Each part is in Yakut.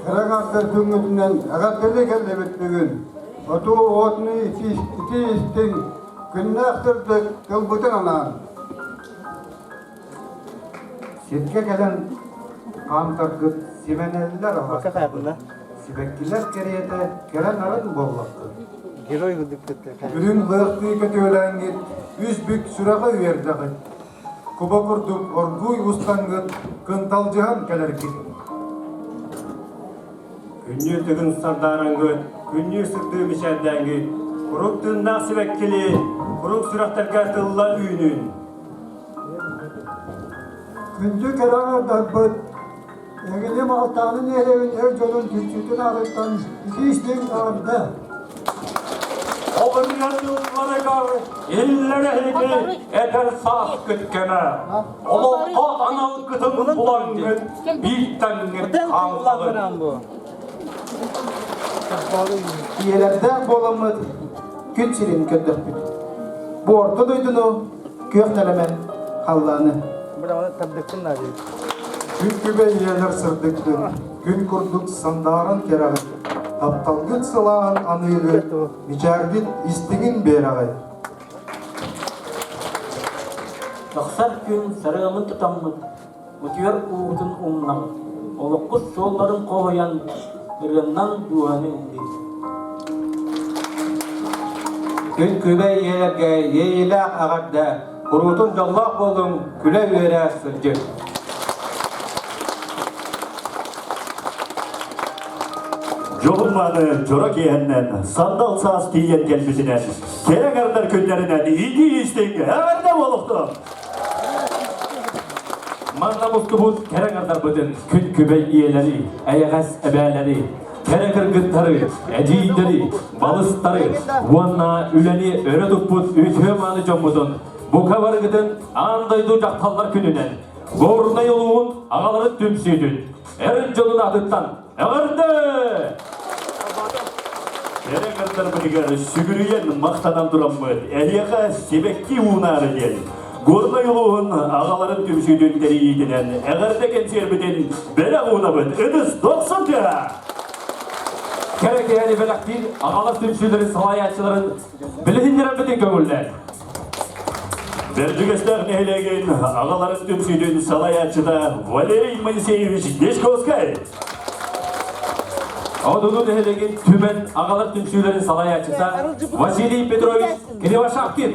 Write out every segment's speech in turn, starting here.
кыра аҥардар күҥҥүтүнэн эҕэрдэлии кэллибит бүгүн. Отуу уотунуу итии истиҥ, күннээх сырдык тылбытын анаан. Сиргэ кэлэн хаамтаргыт симэнэллэр аһаахтаргыт, сибэккилэр кэриэтэ кэрэ нарын буоллаххыт. Герой курдук Үрүҥ лыахтыы көтүөлээҥҥит үс бүк сүрэҕи үөрдэҕит. Куба курдук оргууй устаҥҥыт кынталдьыһан кэлэргит. Күннүү тыгын сардаарангыт, күннүү сырдыы мичээрдээҥҥит, курук тыыннаах сибэккили, курук сүрэхтэргэ тылла үүнүн. Күндү кэрэ аҥардарбыт, эҥини Малтааны нэһилиэгин эр дьонун түмсүүтүн аатыттан итии-истиҥ эҕэрдэ! Оҕонньор дьылларыгар иллэр эһиги этэр сааскыт кэмэ, олоххо аналгытын булаҥҥыт, бииртэҥҥит хааллаҕыт. Ийэлэрдээх буоламмыт күн сирин көрдөхпүт. Бу орто дойдуну күөх нэлэмэн халлааны. Күн күбэй ийэлэр сырдыккыт, күн курдук сандааран кэрэҕит, тапталгыт сылааһын аныыгыт, мичээргит истиҥин биэрэҕит. Тахсар күн сарыалын тутаммыт, утуйар уубутун умнан, олохпут суолларын хоһуйан, ырыаннан дууһаны ыллыыр. Күн күбэй ийэлэргэ иэйиилээх эҕэрдэ, куруутун дьоллоох буолуҥ, күлэ-үөрэ сылдьыҥ. Дьоһун-мааны дьоро киэһэннэн, сандал саас тиийэн кэлбитинэн, кэрэ аҥардар күннэринэн итии-истиҥ эҕэрдэ буолуохтун! Манна мустубут кэрэ аҥардарбытын күн күбэй ийэлэри, эйэҕэс эбээлэри, кэрэ кыргыттары, эдьиийдэри, балыстары уонна үлэни өрө туппут үтүө-мааны дьоммутун бука барыгытын аан дойду дьахталлар күнүнэн Горнай улууһун аҕаларын түмсүүтүн эр дьонун аатыттан эҕэрдэ! Кэрэ аҥардарбытыгар сүгүрүйэн махтанан тураммыт, эһиэхэ сибэкки уунаары диэн Горнай улууһун аҕаларын түмсүүтүн тэрийиитинэн эҕэрдэ кэнсиэрбитин бэлэх уунабыт. Ытыс дохсун тыаһа! Кэрэ киһини бэлэхтиир аҕалар түмсүүлэрин салайааччыларын билиһиннэрэрбитин көҥүллээн. Бэрдьигэстээх нэһилиэгин аҕаларын түмсүүтүн салайааччыта Валерий Моисеевич Дьячковскай. Одуну нэһилиэгин түмэн аҕалар түмсүүлэрин салайааччыта Василий Петрович Кривошапкин.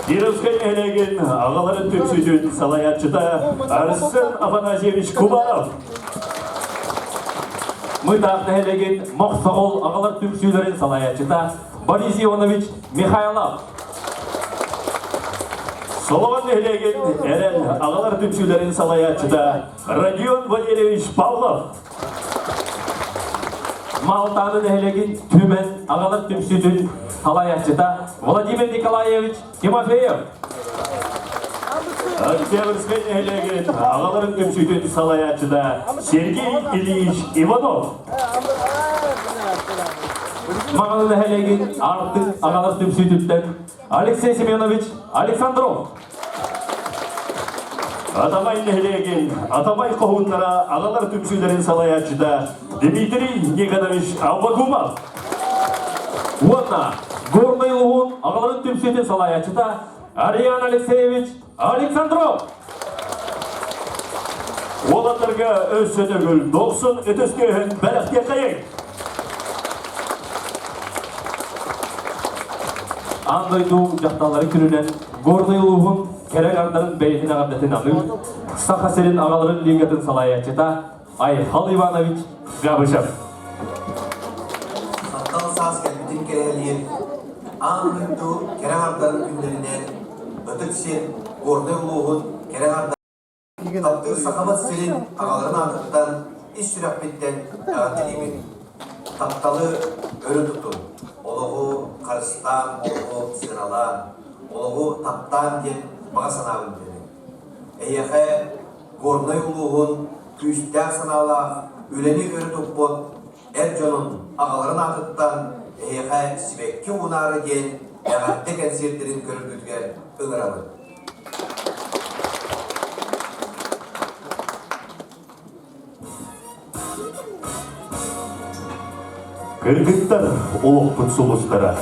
Кировскай нэһилиэгин аҕаларын түмсүүтүн салайааччыта Арсен Афанасьевич Кубаров. Мытаах нэһилиэгин Мохсоҕол аҕалар түмсүүлэрин салайааччыта Борис Иванович Михайлов. Солоҕон нэһилиэгин Эрэл аҕалар түмсүүлэрин салайааччыта Родион Валерьевич Павлов. Малтааны нэһилиэгин Түмэн аҕалар түмсүүтүн салайааччыта Владимир Николаевич Тимофеев. Октябрьскай нэһилиэгин аҕаларын түмсүүтүн салайааччыта Сергей Ильич Иванов. Маҕалы нэһилиэгин Артык аҕалар түмсүүтүттэн Алексей Семенович Александров. Атамай нэһилиэгин Атамай хоһууннара аҕалар түмсүүлэрин салайааччыта Дмитрий Никонович Аввакумов. Уонна Горнай улууһун аҕаларын түмсүүтүн салайааччыта Ариан Алексеевич Александров. Уолаттарга өссө төгүл дохсун ытыс тыаһын бэлэхтиэххэйиҥ! Аан дойду дьахталларын күнүнэн Горнай улууһун кэрэ аҥардарын бэйэтин эҕэрдэтин аныыр Саха сирин аҕаларын лигатын салайааччыта Айхал Иванович Габышев. Сандал саас кэлбитин кэрэһэлиир аан дойду кэрэ аҥардарын күннэринэн Ытык сир Горнай улууһун кэрэ аҥардарын Таптыыр Сахабыт сирин аҕаларын аатыттан ис сүрэхпиттэн эҕэрдэлиибин. Тапталы өрө тутун, олоҕу харыстаан, олоҕу сыаналаан, олоҕу таптаан диэн баҕа санаабын биэрэбин. Эһиэхэ Горнай улууһун күүстээх санаалаах, үлэни өрө туппут эр дьонун аҕаларын аатыттан эһиэхэ сибэкки уунаары диэн эҕэрдэ кэнсиэрдэрин көрөргүтүгэр ыҥырабын. Кыргыттар олохпут сулустара,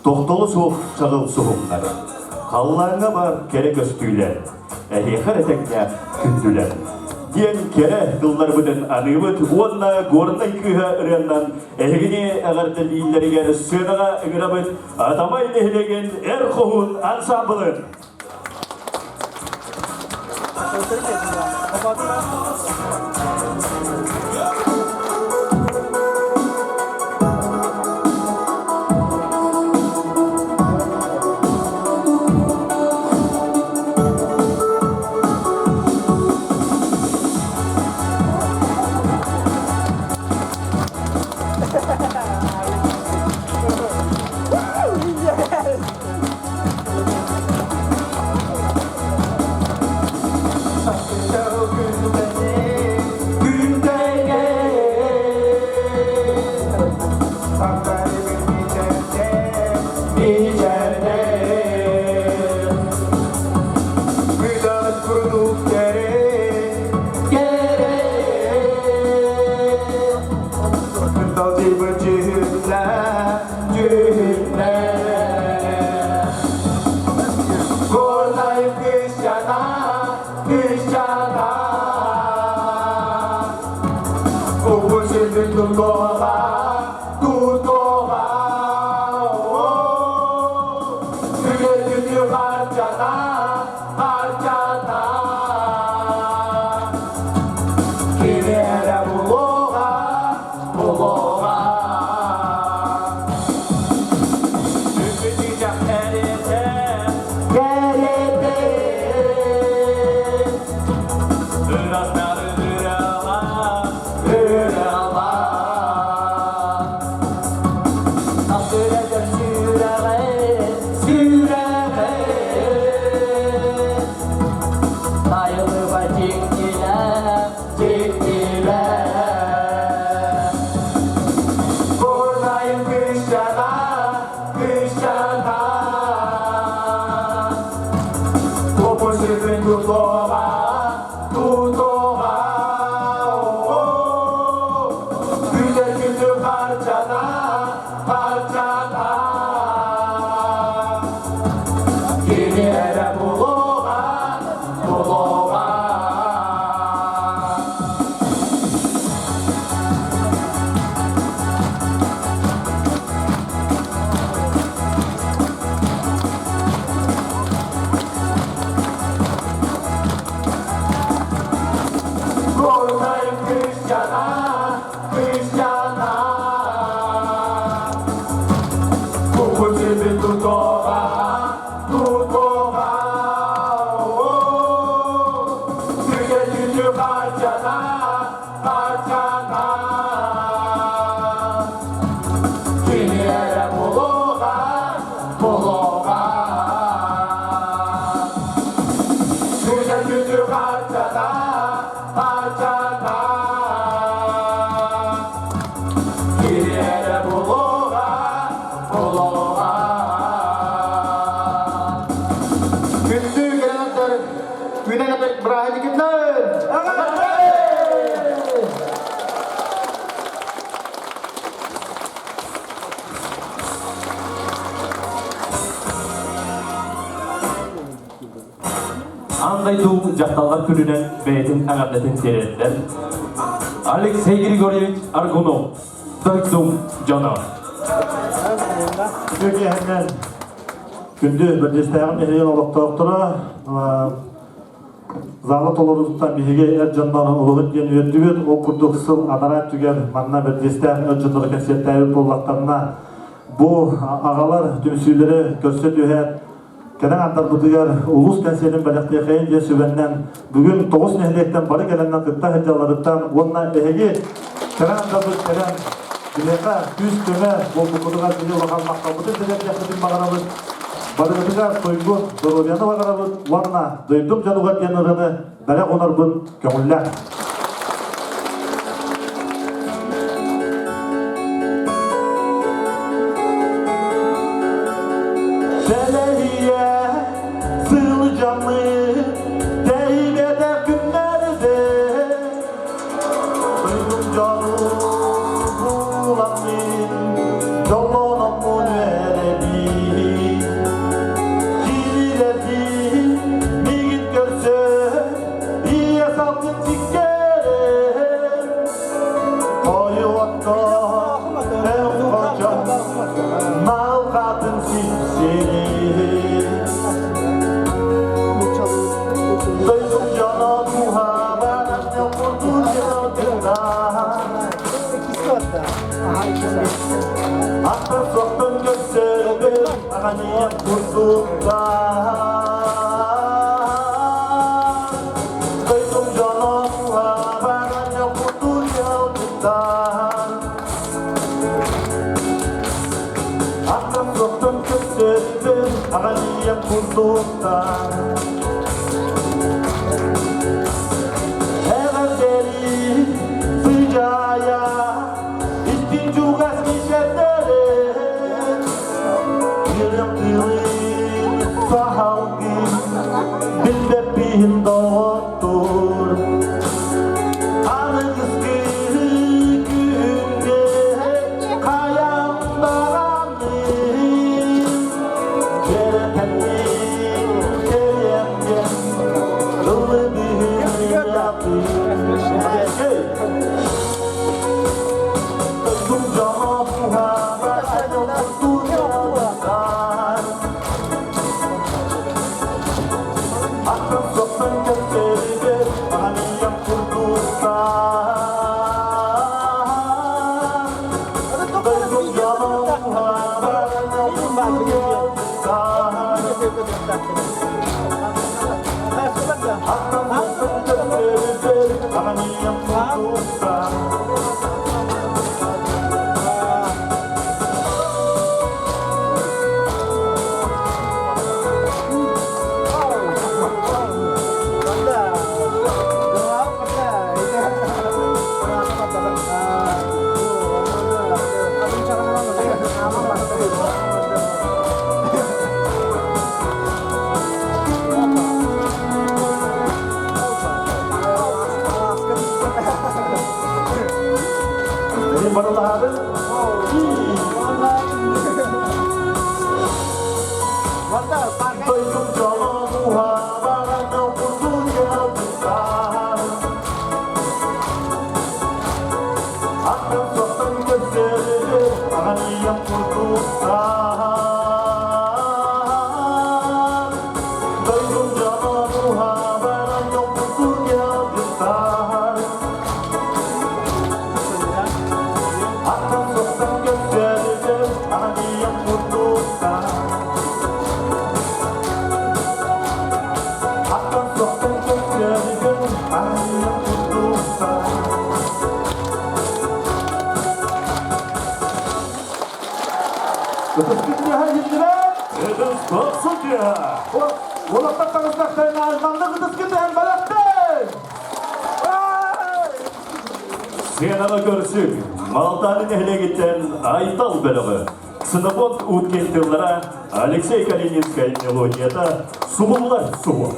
тохтоло суох чаҕыл суһумнара, халлааҥҥа баар кэрэ көстүүлэр, эһиэхэ эрэ тэҥнээх күндүлэр диэн кэрэ тылларбытын аныыбыт уонна Горнай кыыһа ырыаннан эһигини эҕэрдэлииллэригэр сыанаҕа ыҥырабыт Атамай нэһилиэгин Эр Хоһуун ансаамбылын. Күндү гранаттар күнэн бырааһынньыкытынан! Аан дойду дьахталлар күнүнэн бэйэтин эҕэрдэтин тириэрдэр Алексей Григорьевич Аргунов дойдум дьоно. Үтүө күндү Бэрдиэстээҕим нэһилиэгин олохтоохторо зала толорутуттан биһиги эр дьоннор олуһун диэн үөрдүбүт. Ол курдук сыл анараа өттүгэр манна Бэрдиэстээх эр дьонноро кэнсиэртээбит буоллахтарына бу аҕалар түмсүүлэри көрсө түһээт кэлэн андарбытыгар улуус кэнсиэрин бэлэхтиэхэйин диэн сүбэннэн бүгүн тоҕус нэһилиэктэн бары кэлэннэн кытта сылдьалларыттан уонна эһиги кэлэн андарбыт кэлэн биһиэхэ күүс-көмө буолбуккутугар биһи улахан махталбытын тириэрдиэхпитин баҕарабыт. Барыгытыгар туйгун доруобуйаны баҕарабыт уонна дойдум дьонугар диэн ырыаны бэлэх уунарбын көҥүллээх. Сэлэһийэ сылдьаммыт тэйбэтэх күннэрде. Дойдум дьону буламмын, дьоллономмун үөрэбин. Киирэрдин миигин көрсөн, ийэ салгын сиккэрэн, Хойуотто эн хочо, мал хатын сипсирин. Дойдум дьоно туһабар, Аттар соқтон көссөрбүт, аҕаният курдуктар. Дойдум дьоно туһабар, курдуктар. Аттар соқтон көссөрбүт, аҕаният курдуктар. Эҕэрдэли сыдьаайа, истиҥ чугас мичээрдэрин, Үөрэх тыылын саһалгын, билбэппин доҕоттур. Аныгыскы күҥҥэ хайаан даҕаны Ытыс тохсун тыаһа! Олохтон таҕыстахтарына маннык ытыскын түһэн бэлэхтэн! Сыанаҕа көрсүк, Малтааны нэһилиэгиттэн Айтал бөлөҕү, Ксенофонт Уткин тыллара, Алексей Калининскай мелодията субуллар суһуо.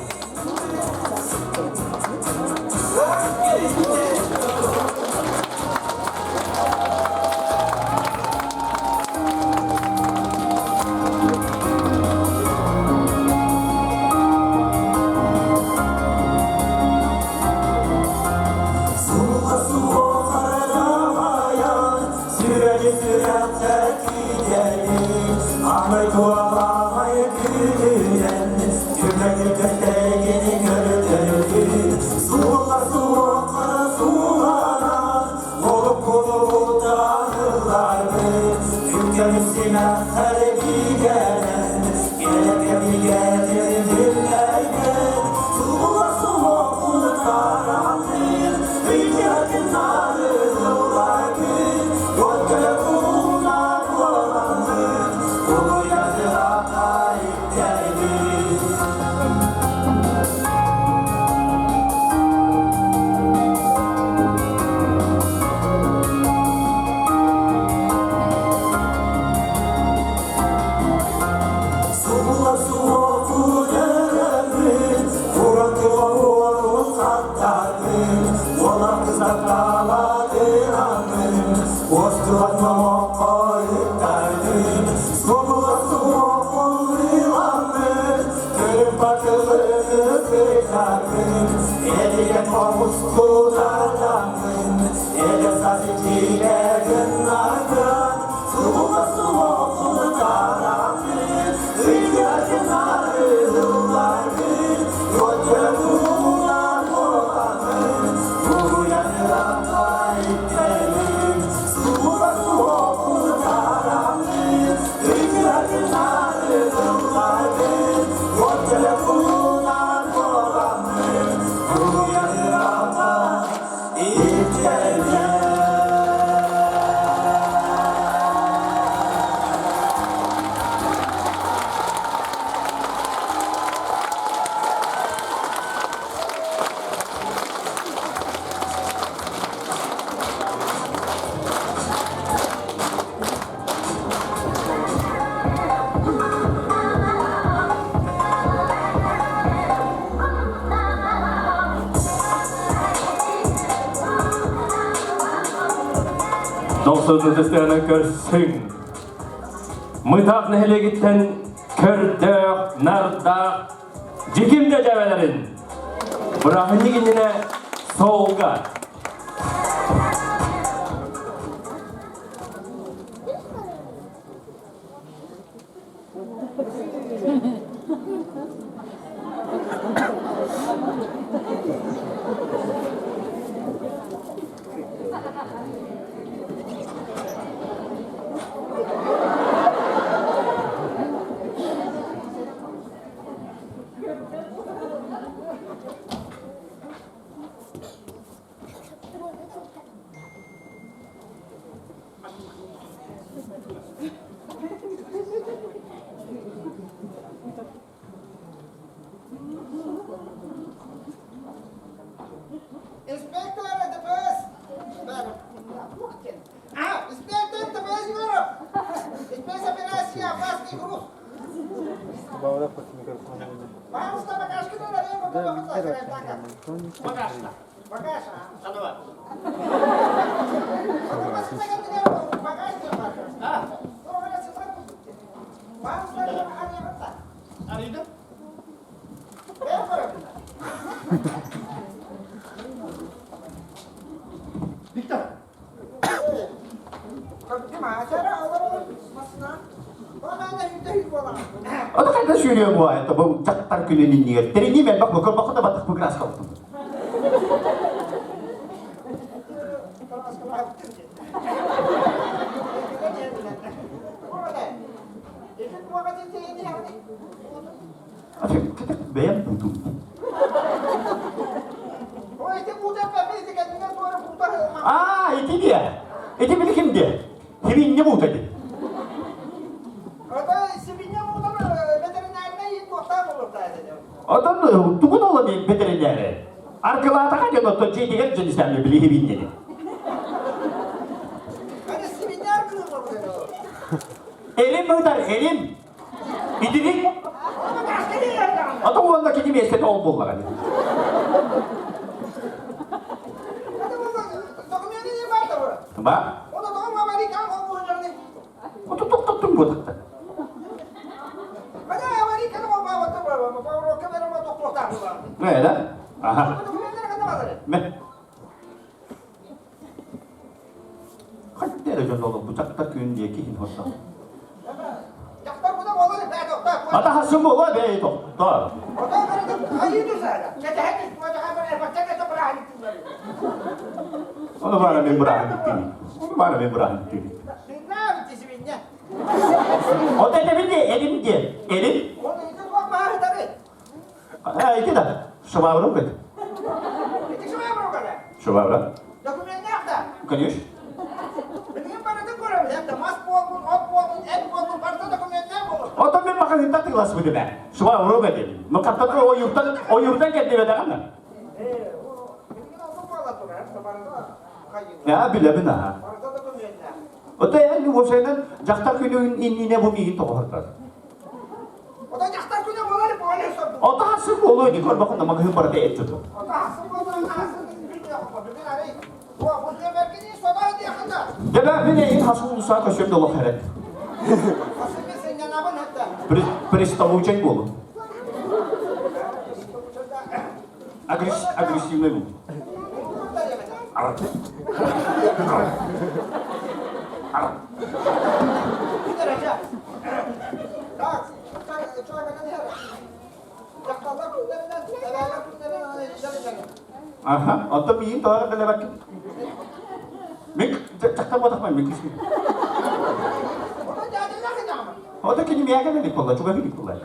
Дохсун ытыстыаны көрсүҥ. Мытаах нэһилиэгиттэн көрдөөх, нардаах дьикимдэ дьэбэлэрин бырааһынньык иннинэ суолга Инспектор ДПС! А, инспектор ДПС Егоров! Спецоперация «Опасный груз». Пожалуйста, багажки Багажка. Багажка. Виктор! Ото хайда сүүрүө буа, это бу дьахтар күнүн иннигэр. Тэрини мэлбэх бу көрбөххө да батах бу краска оттум. Бэйэм бутум. Аа, ити диэ. Ити били ким диэ? Сибинньэ буута ди. Отон тугун ола бэтэринээри? Аргылаатаха дьон оттон дьиэтигэр дьон истээмэ били сибинньэни. Эрим ыытар, эрим. Итирик. Ото уонна кини миэстэтэ ол буоллаҕа. Ба? Ото тохтоттум буотахта. Э, да? Ага. Ме. Хайда эрэ дьон олох бу дьахтар күн диэки иһин хордо. Дьахтар бу да буолар бээ тохтоо. Ата хасым буола бээ тохтоо. Ону баара мен бырааһынныктыыбын. Ону баара мен бырааһынныктыыбын. От этэбин де, элим де, элим. А, ити да. Швабра кет. Швабра. Конечно. Отон мен махалинта тыглас бу бе. Швабра кет. Ну каттата ойуртан ойуртан кетти бе даган. Я билебин аха. Ото эн уосайнан дьахтар күнүн иннине бу миигин тоҕоһортор. Ото дьахтар күнэ буолар буолар сорду. Ото хасыр буолуо ди көрбөхүн маҕаһыын барыта эт туту. Ото хасыр буолар хасыр Дебэ мин эйин хасыр улусаа көсөм долох хэрэг. Приставучай буолу. Агрессивный был. Аха, онтон миин тоҕо дэлэбэккин? Мин дьахтар буотахпын мин кисмин. Ото кини миэхэ кэлик буолла, чугаһыы илик буолла.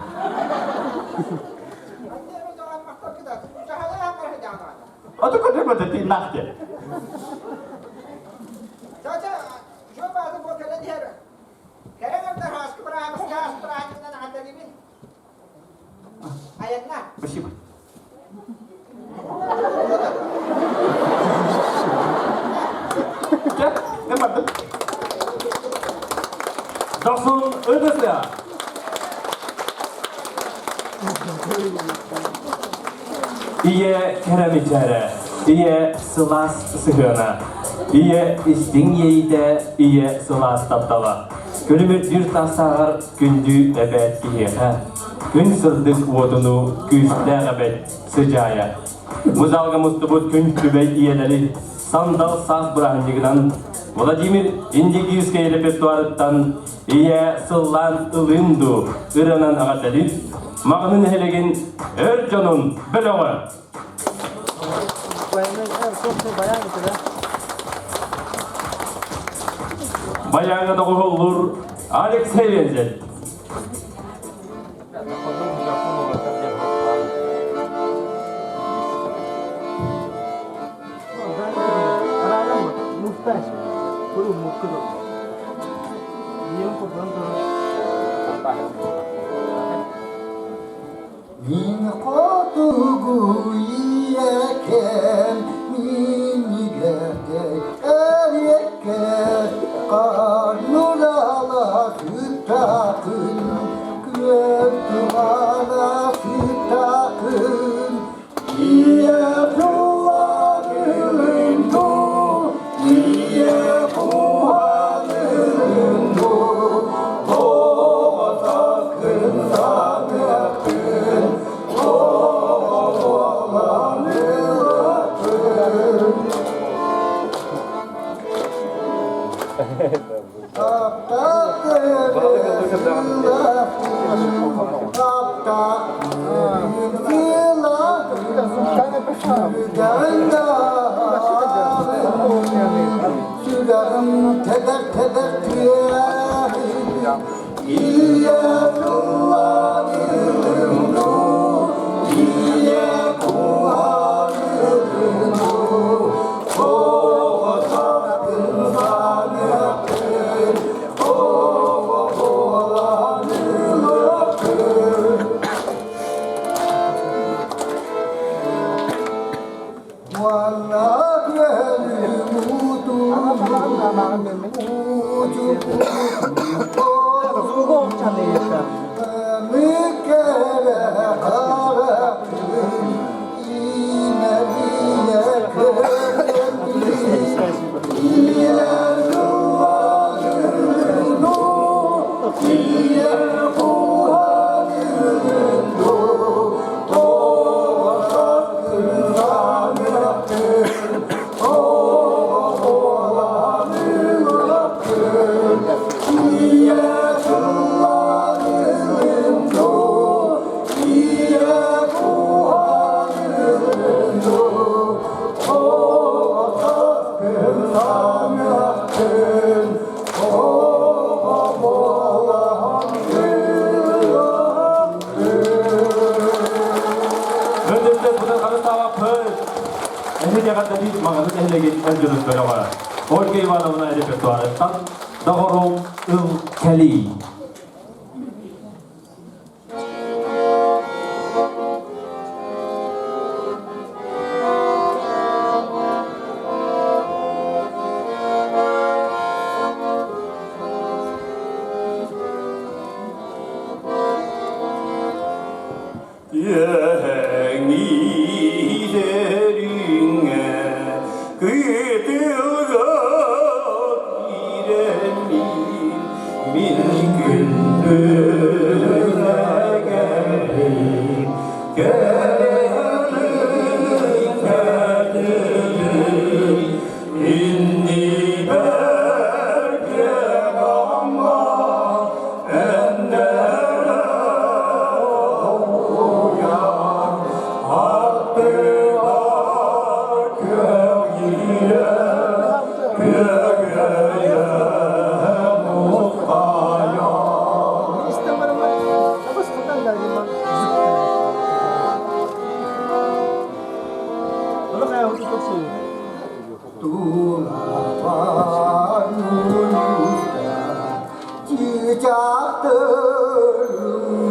Ото көрдөрбөтө тыыннаах диэн. Спасибо. Чэ, мен бардым. Дохсун ытысыа! Ийэ кэрэ мичээрэ, ийэ сылаас сыһыана. Ийэ истиҥ иэйиитэ, ийэ сылаас таптала. Күлүмүрдүүр таастааҕар күндү эбээт киһиэхэ. Күн сырдык уотуну күүстээх эбэт сыдьаайа. Бу залга мустубут күн күбэй ийэлэри сандал саас бырааһынньыгынан Владимир Индигирскэй репертуарыттан Ийэ сыллаан ылыым дуу ырыанан эҕэрдэлиир Маҕаны нэһилиэгин өр дьонун бөлөҕө. Баяҥҥа доҕуһуллуур Алексей Вензель. Мин хотугу ийэкэм минньигэстэй эриэккэс Ханнулала сыттакын, күөх тумана сыттакын, Ийэ тулланылын дуу, ийэ куһанылын дуу, Тоҕотакын саныахтын, оҕоланылатын. Сүрэҕим тэбэр-тэбэр тыаһын Ийэ тылланыым дуу, ийэ куһаныым дуу, оҕо саатын саныахпын, оҕо буоланыахпын. Уонна Өндөртөн бутан харыстаабаппыт. Эһиги эҕэрдэлиир Маҕаны нэһилиэгин эр дьонун бөлөҕө. Ольга Ивановна репертуарыттан Доҕорум ыл кэлии. Иэһэҥиилэриҥэ кытылга киирэммин мин күндүлэгэбин кэрэлин иннибэр кэҕамма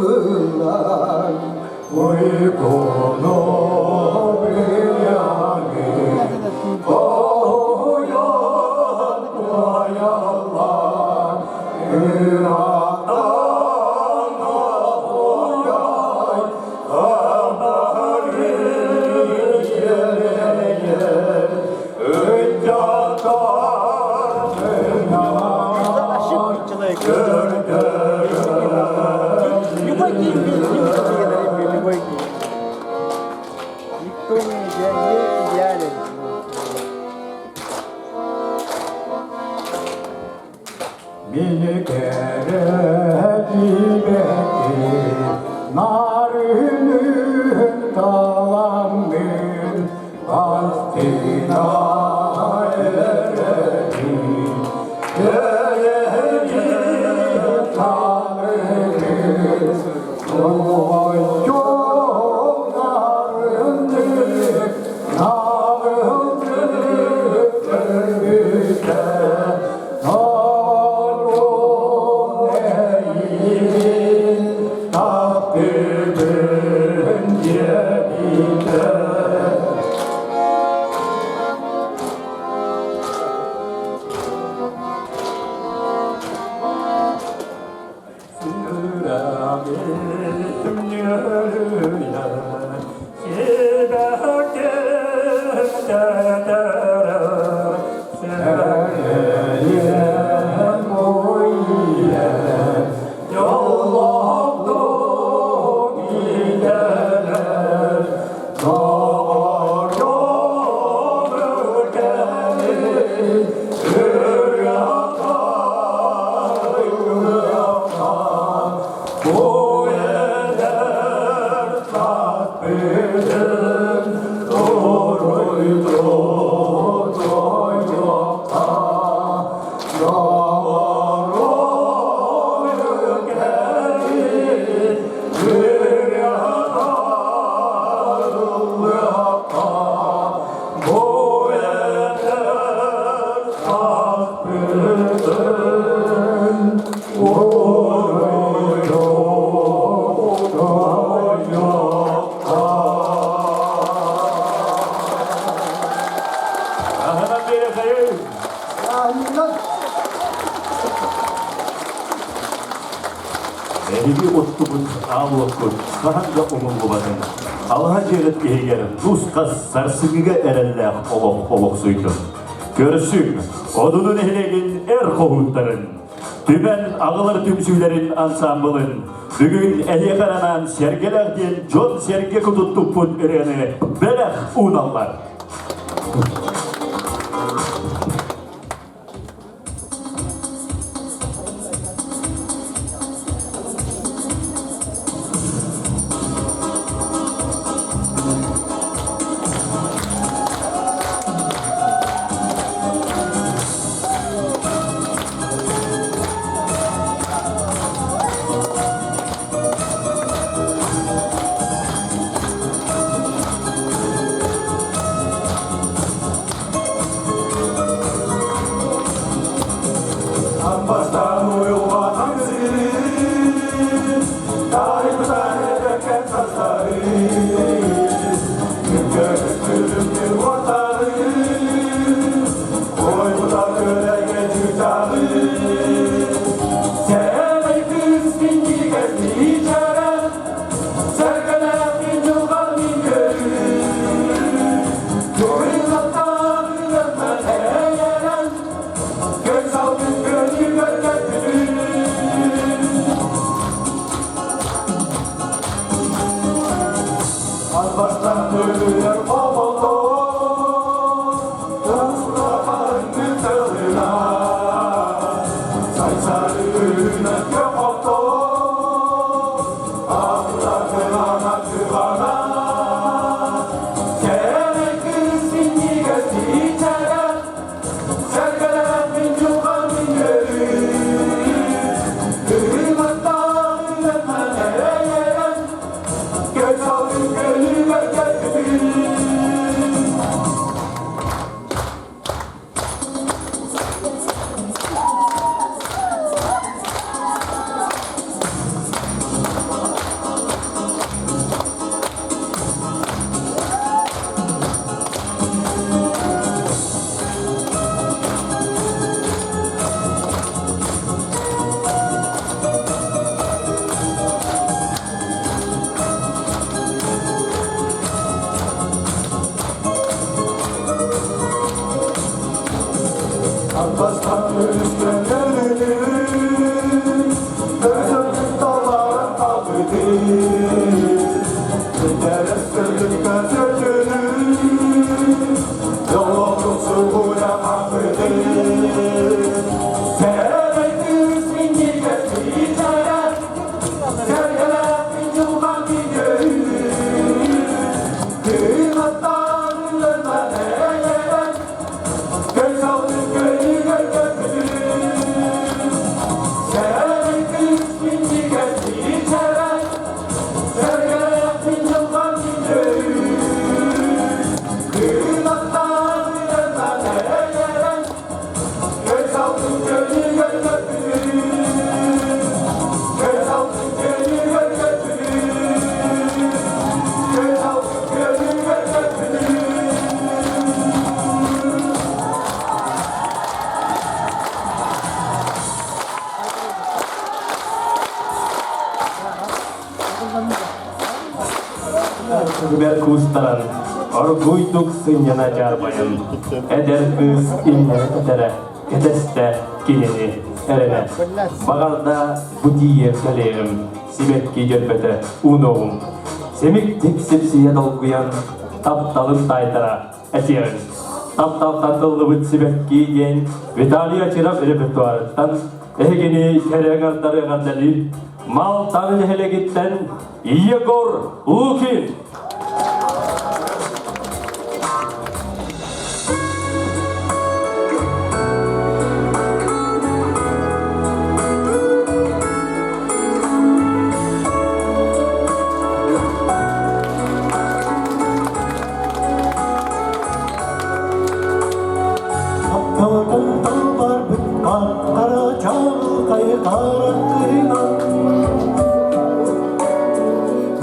Чыычаахтарыллар уйгуну билэҕин, хоһуйан туойаллар, ыраахтан оһуйай, хабары дьиэлэйэр, ыччаттар. Никто не идеален. Мини кэрэ нарынын таламмын астына эрэбин кэрэни таныгын Ойчоҥнарыннык нарыннык көрбүтэ Таптыыбын диэбитэ. Сүрэҕим ньүөлүйэр, сибэкким тэтэрэр, сэрэйэн уйан, дьоллоохтук иитэлэр, доҕордоох кэлин, Аһынан биэрэхэйин! Эһиги оттубут аал уоккут хаһан да умуллубатын. Алаһа дьиэҕит иһигэр нус-хас сарсыҥҥыга эрэллээх олох олохсуйдун. Көрсүҥ, Одуну нэһилиэгин эр хоһууттарын, Түмэн аҕалар түмсүүлэрин ансаамбылын бүгүн эһиэхэ анаан Сэргэлээх диэн дьон сэргэ кутуттуппут ырыаны бэлэх ууналлар. Күбэр куустаран, оргууйдук сынньана дьаарбайан, эдэр кыыс иннэрэ тэтэрэ, кэтэстэ кинини эрэнэ. Баҕарда бу тиийэр кэлиэҕим, сибэкки дьөрбөтө уунуоҕум. Симиктик сипсийэ долгуйан, тапталын таайтара этиэҕим. Тапталтан тыллыбыт сибэкки диэн Виталий Очиров репертуарыттан эһигини кэрэ аҥардары эҕэрдэлиир Малтан нэһилиэгиттэн Егор Лукин. Тапталтан талбарбыт хара чаҕылхай харахтарынан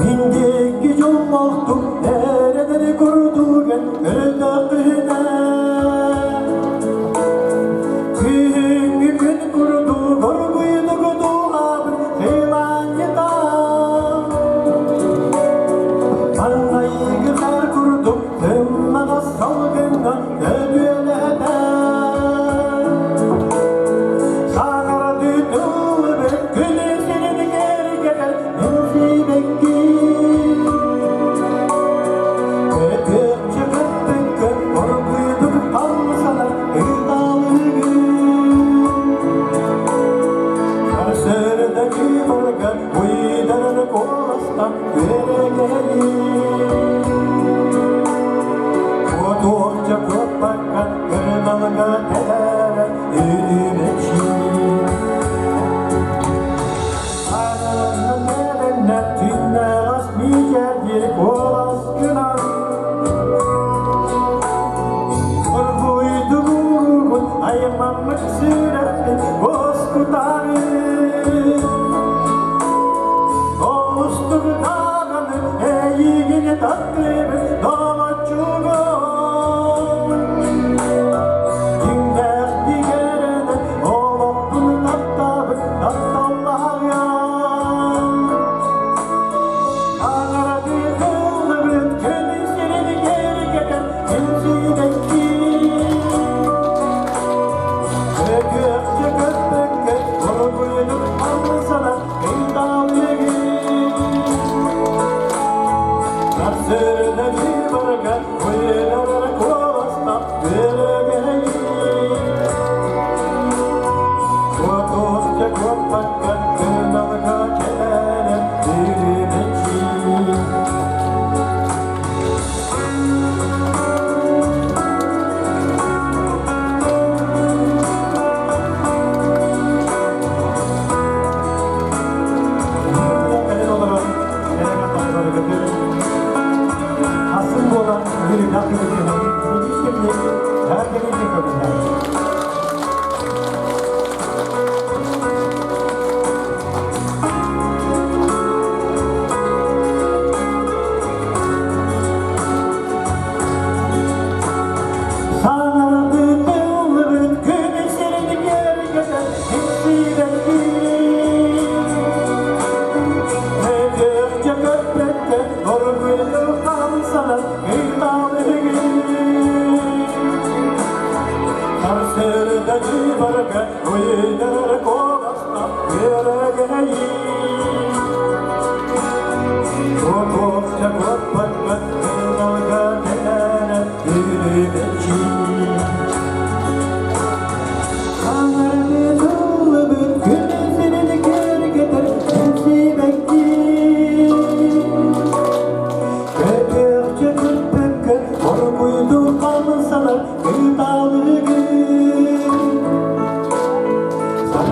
Мин диэки дьоллоохтук эрэнэр курдуган көрдөөхпүнэ Күһүҥҥү күн курдук оргуйдук дууһабын сылаанньытан Маҥнайгы хаар курдук тымнаҕас салгыҥҥа көтүөлэһэтэ Саҥарады тылбыт күнү сирин кэргэтэр Сибэкки Көтүөкчэ көппөккө оргуйдук хамсанар ыталыгы Сарсыарда кыбарга уйдарар куоластан күөрэгэйи Куотуохча куоппакка кырдалга тэлээрэ үрүмэччи Түннэҕэс мичээрдиир куоласкынан Оргуйдугуругун аймаммыт сүрэхпин уоскутары Олустук даҕаны эйигин таптыыбын доҕоччугум Дьиҥнээх дигэрэнэн олохпун таптаабыт тапталлаһарыам Таҥарады тыллыбыт күнүн сирин киэргэтэн симсийбэкки Өкүөхчэ көппөккө оргуйдук хамсанар ыйдаалыгы Сарсыарда барга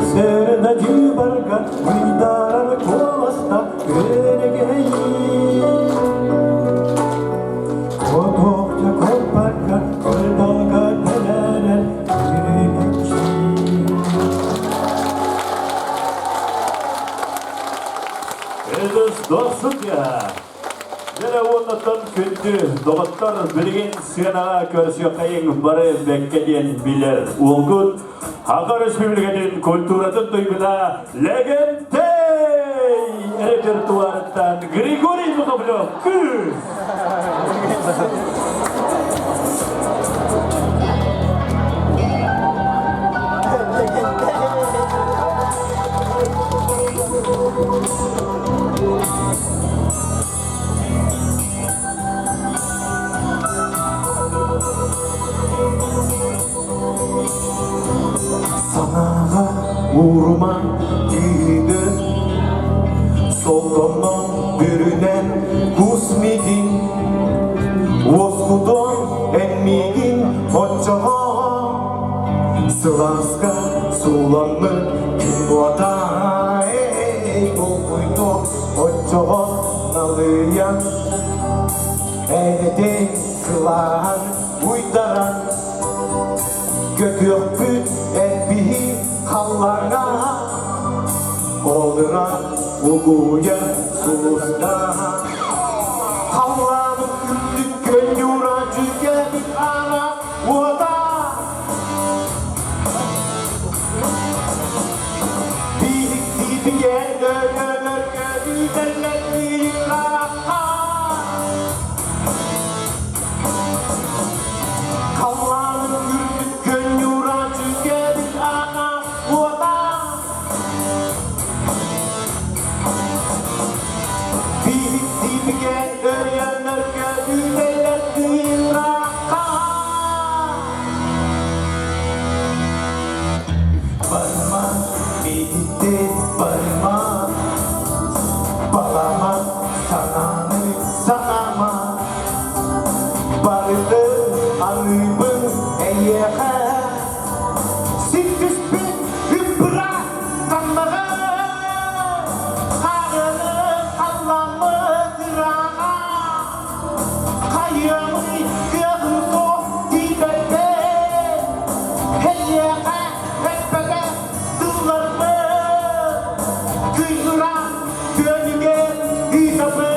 Көрсөр да дьыбарга уйдарар куоласта күөрэгэйи. Котуохча коппакка кырдалга тэлээрэр күрүлэччи. Эдус дохсутя! Дьэ уоннаттан күндү доҕоттор билигин сыанаҕа көрсүөххэйиҥ бары бэккэ диэн билэр уолгут Саха Өрөспүүбүлүкэтин культуратын туйгуна Лэгэнтэй репертуарыттан Григорий Муховлев күүс! Санааҕа уурума түүнү Солтонно бүрүнэн кус мигин Уоскутон эн миигин оччоҕо Сылааска сууламмыт күн уота эй Толкуйдуох оччоҕо налыйан Эйэтин сылааһын уйдаран Көтүөхпүт элбиһи халлааҥҥа Олура угуйа сулустаһа Халлаанын үрдүк көнньура дьүкэбит аана уота Биһиктиибигэр өлөлөргө үүтэллэр Халлаанын үрдүк көнньура дьүкэбит аана уота Биһиктиибигэр өлөлөргө үүтэллэр Барма, миигиттэн барма, балама, санааны санаама, барытын аныыбын эйиэхэ, сиккиспин үп-быра ханнаҕа, хаарыны халламмыт ырааҕа. Хайыамый кыаҕым суох тиийбэппин, Эйиэхэ эппэтэ тылларбын, Кыйгыра күөнүгэр ыытабын.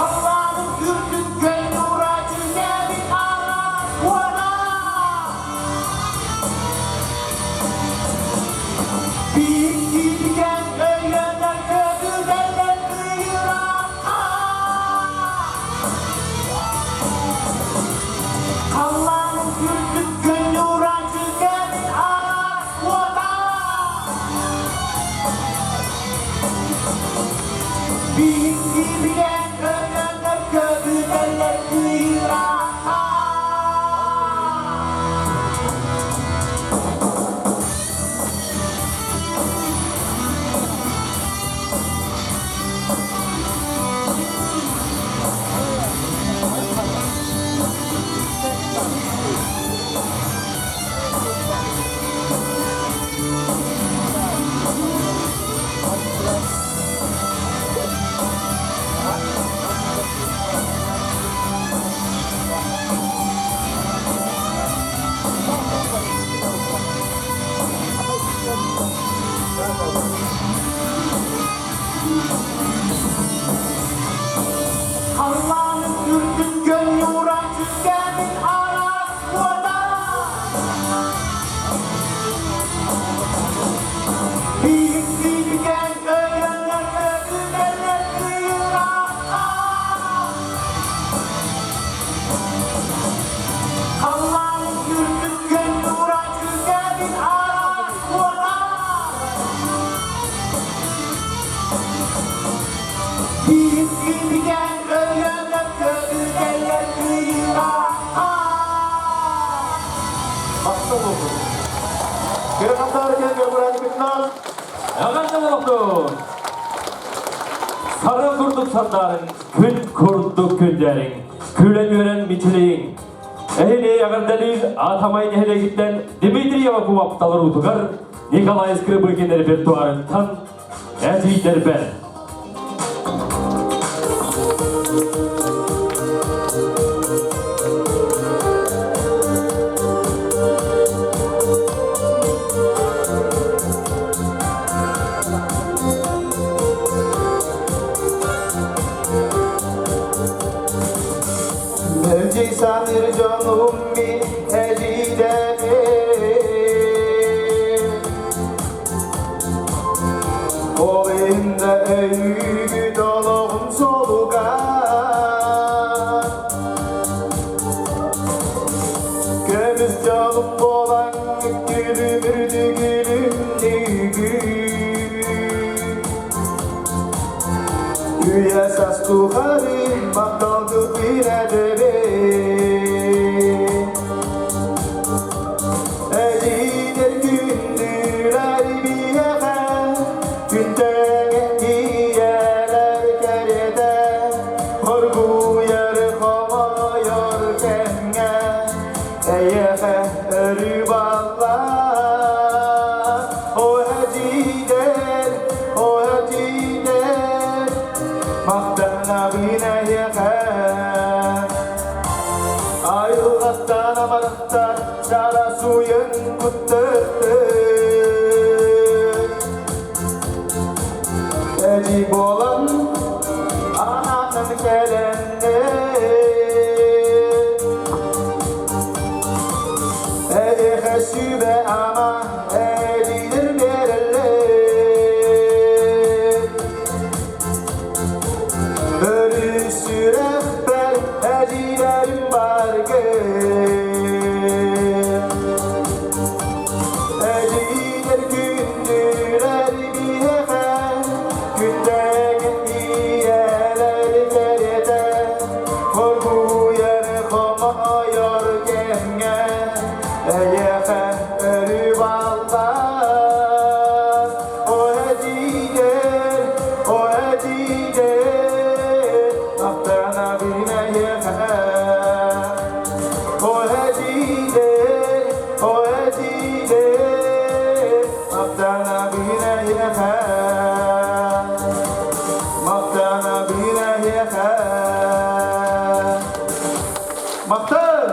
Аллаһым үрдүк көннура дьүлээбит аара уора. Биир кииргэн өйөнөр көтүтэллэр кыйыраахха. Халлаанын үрдүк көнньууран сүргэбит араас уота. Биир кииргэн өйөнөр көтүтэллэр кыйыраахха. Халлаанын үрдүн көнньууран сүргэбин араас уота. Биһиктиибикэн өйөнөр өтүнэллэр кыйыраахха. Халлаанын үрдүн көнньууран сүргэбин араас уота. Биһиктиибикэн өйөнөр көтүтэллэр кыйыраахха. Махтал болсун. Кыргыздар келген бырааникытынан Эҕэрдэ буолуохтун! Сары курдук сандаарыҥ, күн курдук күндээриҥ, күлэн-үөрэн мичилийиҥ. Эһини эҕэрдэлиир Атамай нэһилиэгиттэн Дмитрий Авакумов таларуутугар. Николай Скрыбыкин репертуарыттан Эдьиийдэрбэр. Мэлдьи саныыр дьонум мин эдьиийдэбин. Ол иһин өйүүгүт олоҕум солуга. Көмүс дьолум буолан күлүмүрдү күлүмнүүгү. Үйэ сас тухары махталгыт бирэдэбин. Эдиидэр күндүлэр биһиэхэ, күнтэҥэ ийэлэр кэриэтэ, хоргуйар хомойор кэмҥэ, эйиэхэ өрүү баллар. О эдиидэр, о эдиидэр, махтанабын эйиэхэ. Айылҕаттан амарахтар чара суйун куттыктыр. Эдий буолан анаан кэлэннэр. Эйиэхэ сүбэ-ама эдиилэр биэрэллэр. Өрүү сүрэхпэр эдиилэрим баргын. Эдиилэр күндүлэр биһиэхэ, күндэҥин ийэлэр кэриэтэ, хоргуйар хомойор кэмҥэ, эйиэхэ өрүү баллар. О эдиилэр, о эдиилэр, махтанабын эйиэхэ. О эдиилэр, о эдиилэр, махтанабын эйиэхэ. Махтанабын эйиэхэ. Махтан!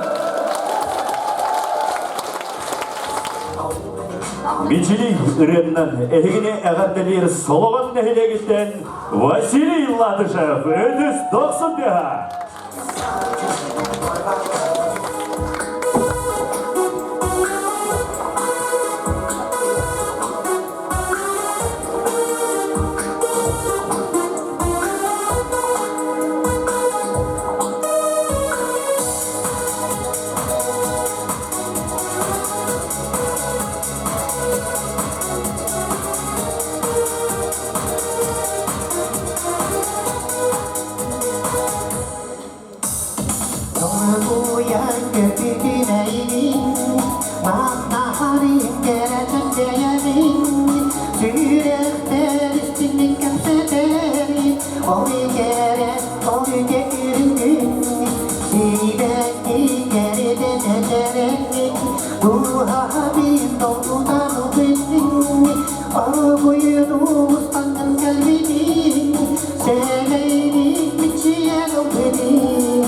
Мичилий ырыаннан эһигини эҕэрдэлиир Солоҕон нэһилиэгиттэн Василий Латышев өтүс дохсун тыаһа. Долгуйан көпүтүнэйбин, Маҥнаһарын кэрэтин бэйэбин, Сүрэхтэр истиҥник кэпсэтэрин, Ол кэрэ, ол кэргүн, Сибэкки кэрэтин этэрин, Дууһабын долгутан ылбытын, Оргуйун устан кэлбитин, Сэмэйдик мичийэн ылбытын.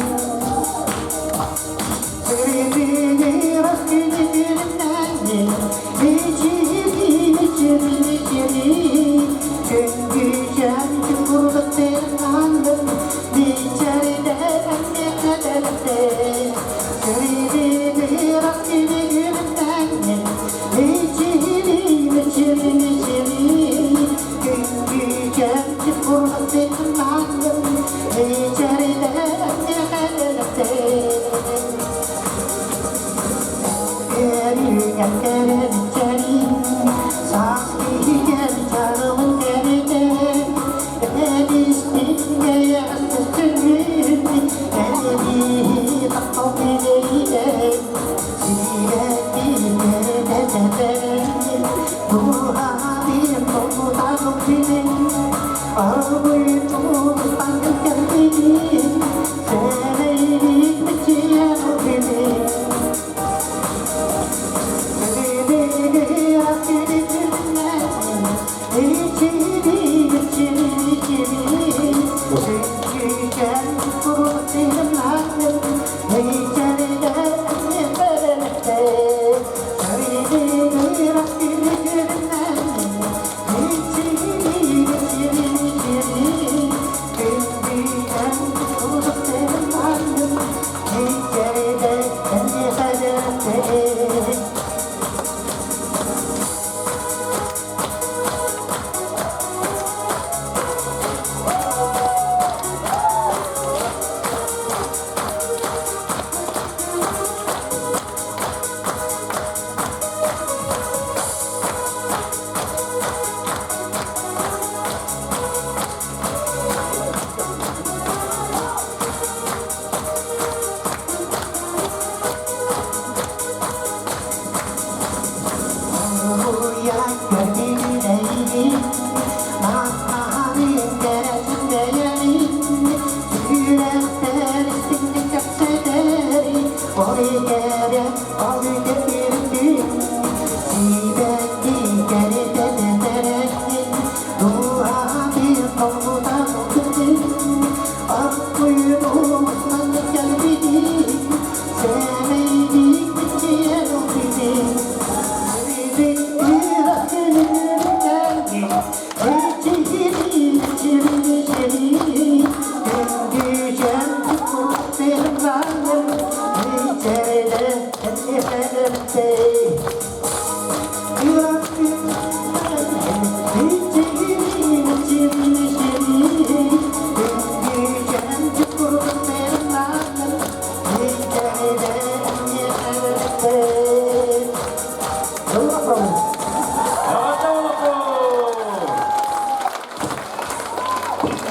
Эҕэрдэ буолуохтун!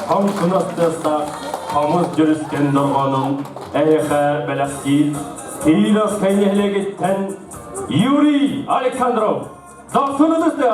Хоҥкунас тыастаах хомус дьүрүскэн дорҕоонун эһиэхэ бэлэхтиир Кировскай нэһилиэгиттэн Юрий Александров Дохсун ытыста!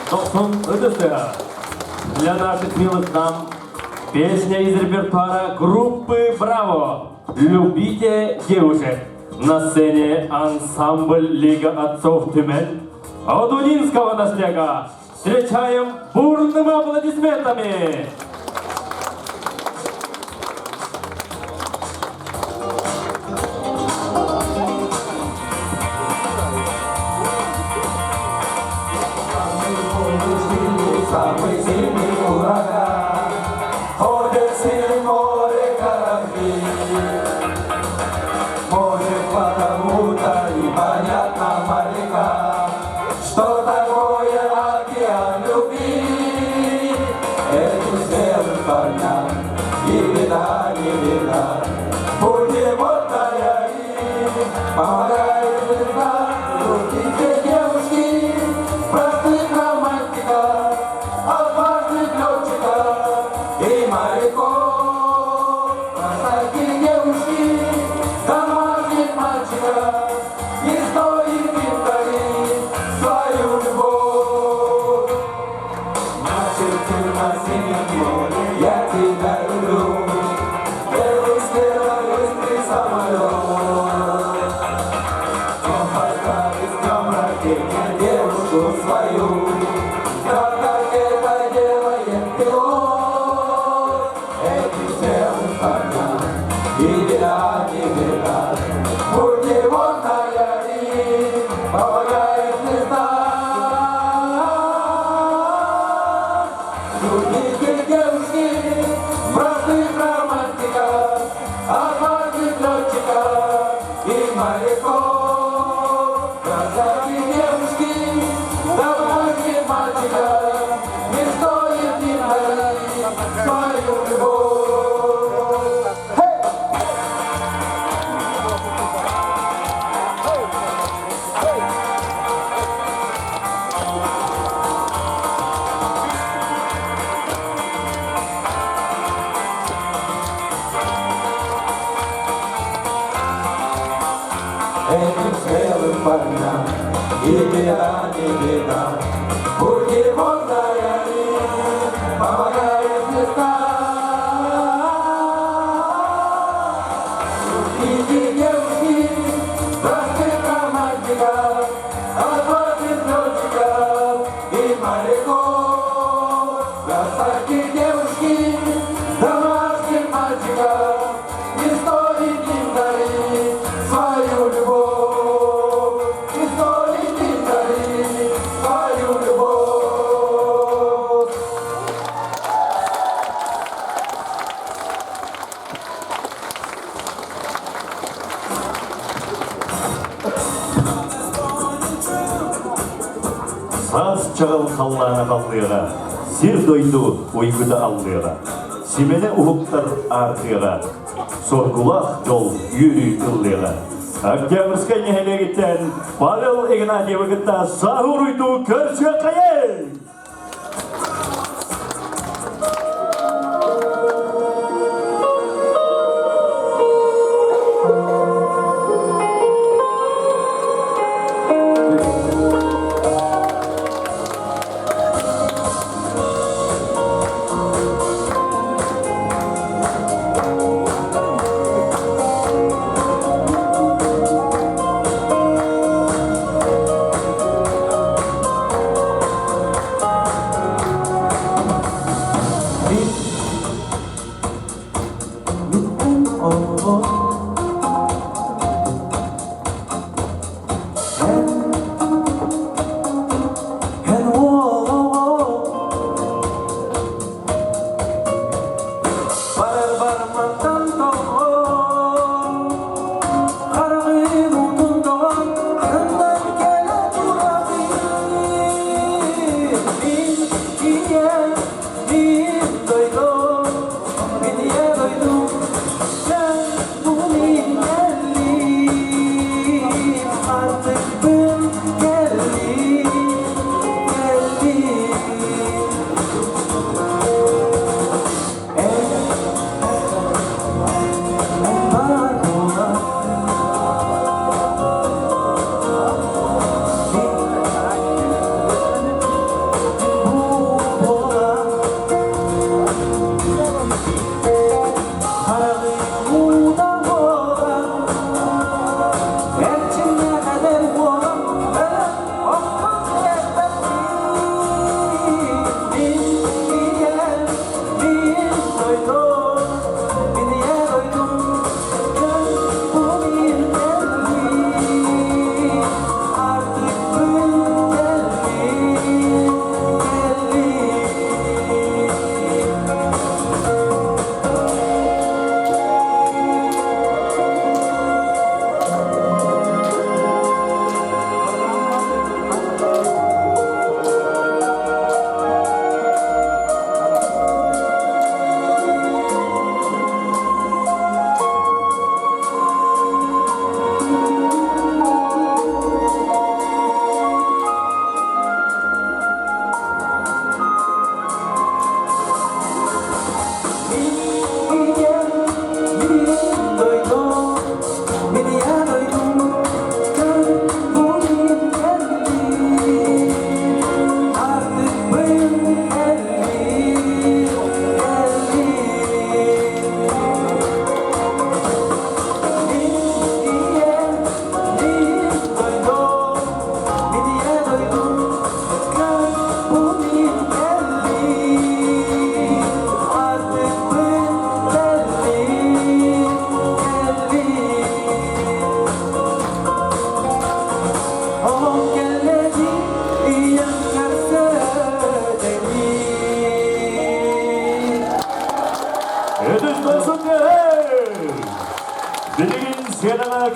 Дохсун ытысы. Для наших милых дам песня из репертуара группы «Браво». Любите девушек. На сцене ансамбль Лига отцов Тюмень от Удинского наслега. Встречаем бурными аплодисментами! Самый сильный ураган Ходят силы море корабли Может, потому-то и понятно морякам, Что такое океан любви. Эту землю покинет девушку свою, так как это делает пилот. Этим смелым парням и беда не беда, путеводная им помогает звезда. Любите девушки, простых романтиков, отважных летчиков и моряков. Красоты девушки, домашних мальчиков, не стоит им дарить свою любовь. Hey! Этим смелым парням и беда не беда, Путеводная им помогает звезда. Любите девушки, простых романтиков, отважных летчиков и моряков. Красавки девушки, домашних мальчиков, не стоит им дарить свою любовь. Не стоит им дарить свою любовь. Саас чаҕыл халлаана халлыаҕа, сир дойду уйгута аллыаҕа, симэнэ уһуктар аартыаҕа, соргулаах дьол үөрүү ыллыаҕа. Октябрьскай нэһилиэгиттэн Павел Игнатьевы кытта саһы уруйдуу көрсүөххэйэй!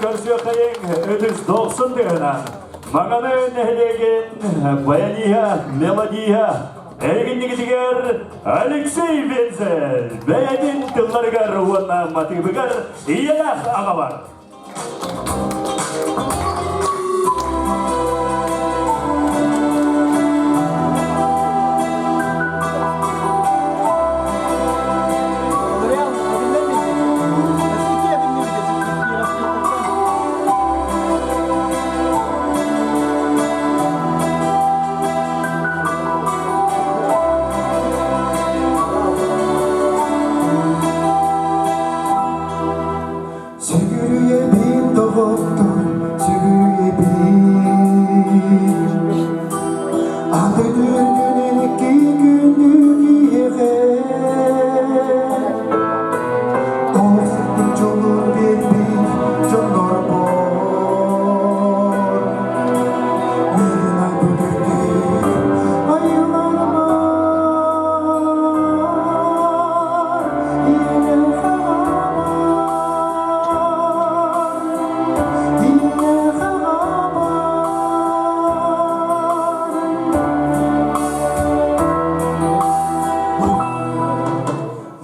көрсүөххэйиҥ өтүс дохсун тыаһынан Маҥаны нэһилиэгин баяниһа, мелодиһа эйигиннигитигэр Алексей Вензель бэйэтин тылларыгар уонна матыыбыгар ийэлээх аҕалар. Сүгүрүйэбин доҕоттор, сүгүрүйэбин. Аты үрдүнэн икки күндү киһиэхэ Ол сирдик дьолун биэрбит дьоннорбор Миигин айбыт үрдүк айыларбар Ийэлээх аҕабар, ийэлээх аҕабар.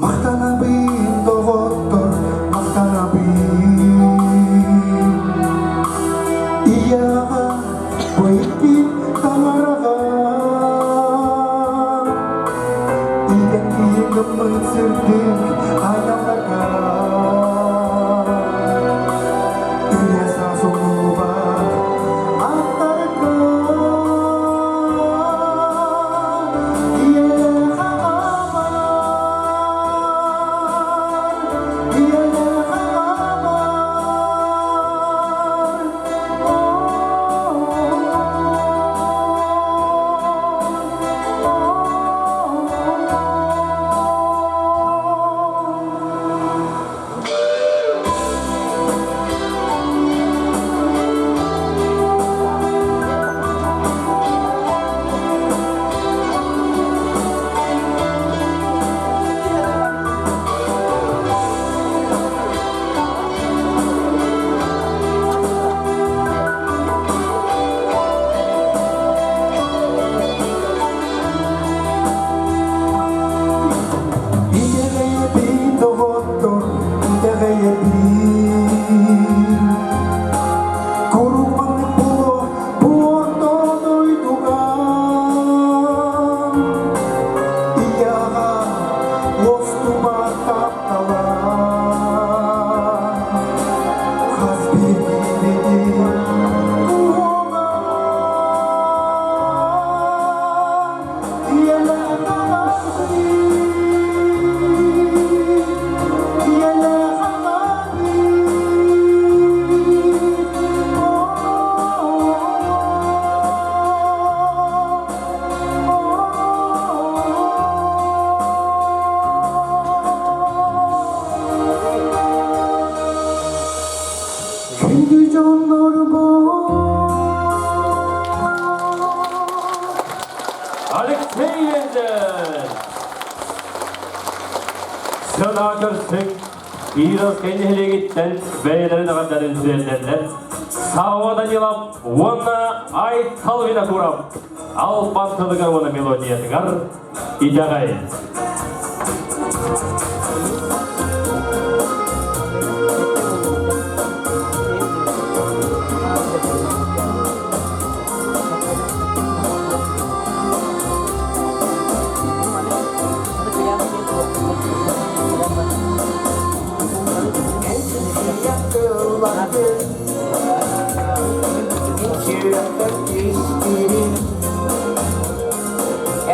Махтанабын, доҕоттор, махтанабын. Ийэҕэ, бу икки таҥараҕа. Иитэн киһи гыммыт сырдык айалларга. Үйэ саас умнубат аттарга. Ийэлээх аҕабар, ийэлээх аҕабар. Итэҕэйэбин, доҕоттор, итэҕэйэбин. Куруук маннык буолуо бу орто дойдуга. Ийэҕэ уостубат таптала. Хас биирдиибитин куһуоҕа. Ийэлээх аҕабыт, ийэлээх аҕабыт. Күндү дьоннорбут Алексей Вензель! Сана көрсүк, Кировскай нэһилиэгиттэн бэйэлэрин эҕэрдэлэрин тиэрдэллэр. Савва Данилов уонна Айтал Винокуров албан тылыгар уонна мелодиятыгар итэҕэй.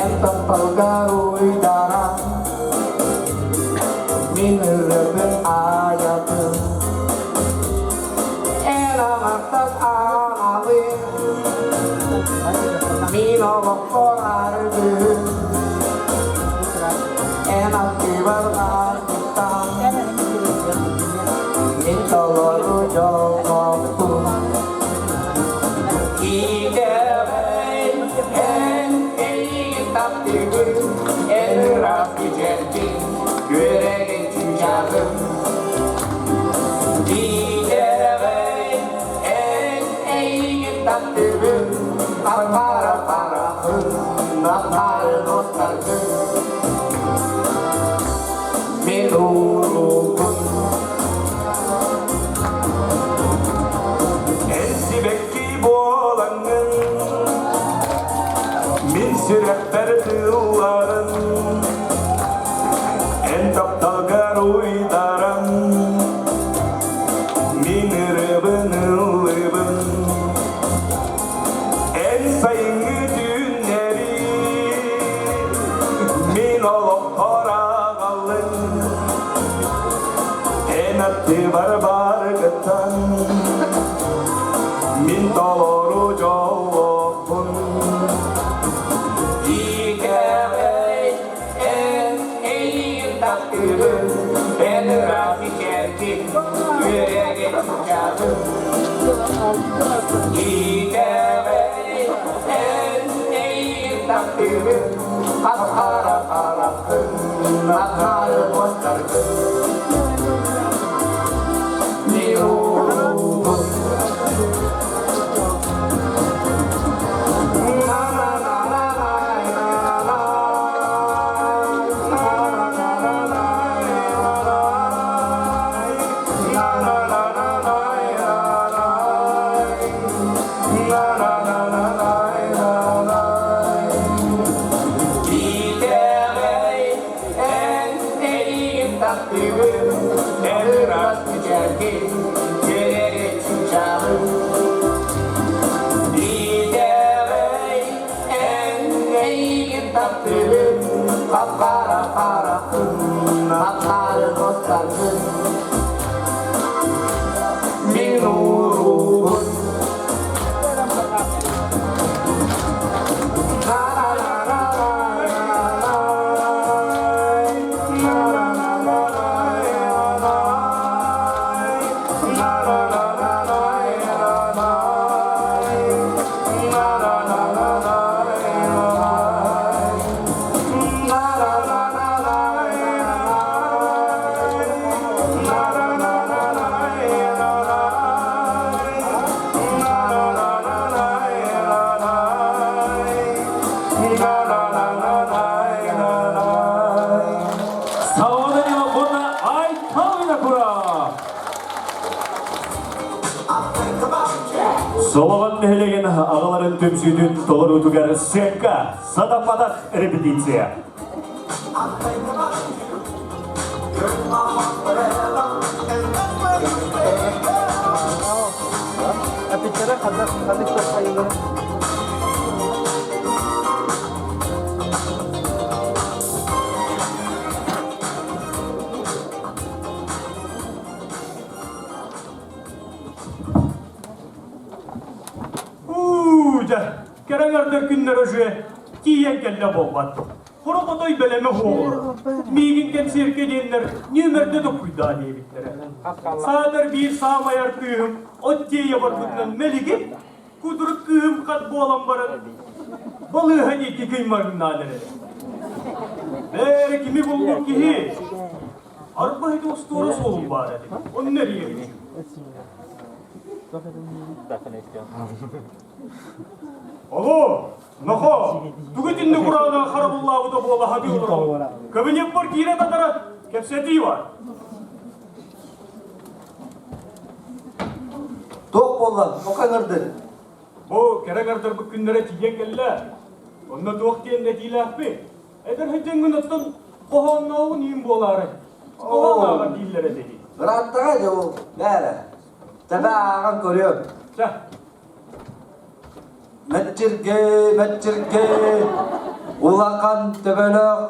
Эн тапталгар уйдаран Мин ырыабын айатын Эн аҥардас аналын Мин олохпор аргыһым Эн аттыбар ааргыттан Мин толору дьоллоохпун Итэҕэй, эн эйигин таптыыбын, эн ыраас кичэлбин, күөрэгэй чыычааҕым. Итэҕэй, таптыыбын, Хап-хара хараххын, Нахтары устаргын. Мин уруубун. Эн сибэкки буолаҥҥын, мин сүрэхпэр тыылларын, эн тапталгар уйдаран, мин ырыбын ыллыбын. Эн сайыҥҥы түүннэри мин олоххор аҕаллын, эн аттыбар баргыттан мин толору дьоллоохпун. Итэҕэй, эн эйигин таптыыбын, эн ыраах ичэргин, үөрэгин чаҕын. Итэҕэй, эн эйигин таптыыбын, хап-хара хараххын, нахары муостаргын. Мин уруубун. Итэҕэй, эн эйигин таптыыбын, эн ыраас мичээргин, үөрэрин чыычааҕын. Итэҕэй, эн эйигин таптыыбын, хап-хара хараххын, хап-хары муостаргын. Мин уруубун. Саҕалана уонна Айталина Кура! Солоҕон нэһилиэгин аҕаларын түмсүүтүн толоруутугар сценка сатамматах репетиция. Аппеттара ханна ханнык хайыларын Уу, дьэ, кэрэҥэрдэр күннэр өжүө тиийэн кэллэ буолбат. Хороҕотой бэлэмэ буолуо. Миигин кэнсиэркэ диэннэр нүөмэрдэ токкуйдаа диэбиттэрэ. Саатар биир саамай артыыһым от тиэйэ барбытынан мэлигин, кудурук кыыһым хат буолан баран, балыыһа диэки кыймаҥнаан эрэрэ. Бээрэ кими булбут киһи? Арба ити остуора суолум баар этэ. Онно эрийэбин. Алло, нохо, тугу итинник кураана харабыллаабыта буола хатыы олороҕун? Кабинеппар киирэ татара, кэпсэтии бар. Туох буолла? Тоҕо ыҥырдыҥ? Бу кэрэ ҥардарбыт күннэрэ тиийэн кэллэ. Онно туох диэн этиилээхпин? Эдэр сылдьаҥҥын оттон хоһооннооҕун иин буолаарай? Хоһооннооҕор дииллэр этэ дии. Ырааттаҕа дьэ ол, бээрэ. Тэбэ ааҕан көрүөм. Чэ. Мэччиргэ, мэччиргэ, улахан төбөлөөх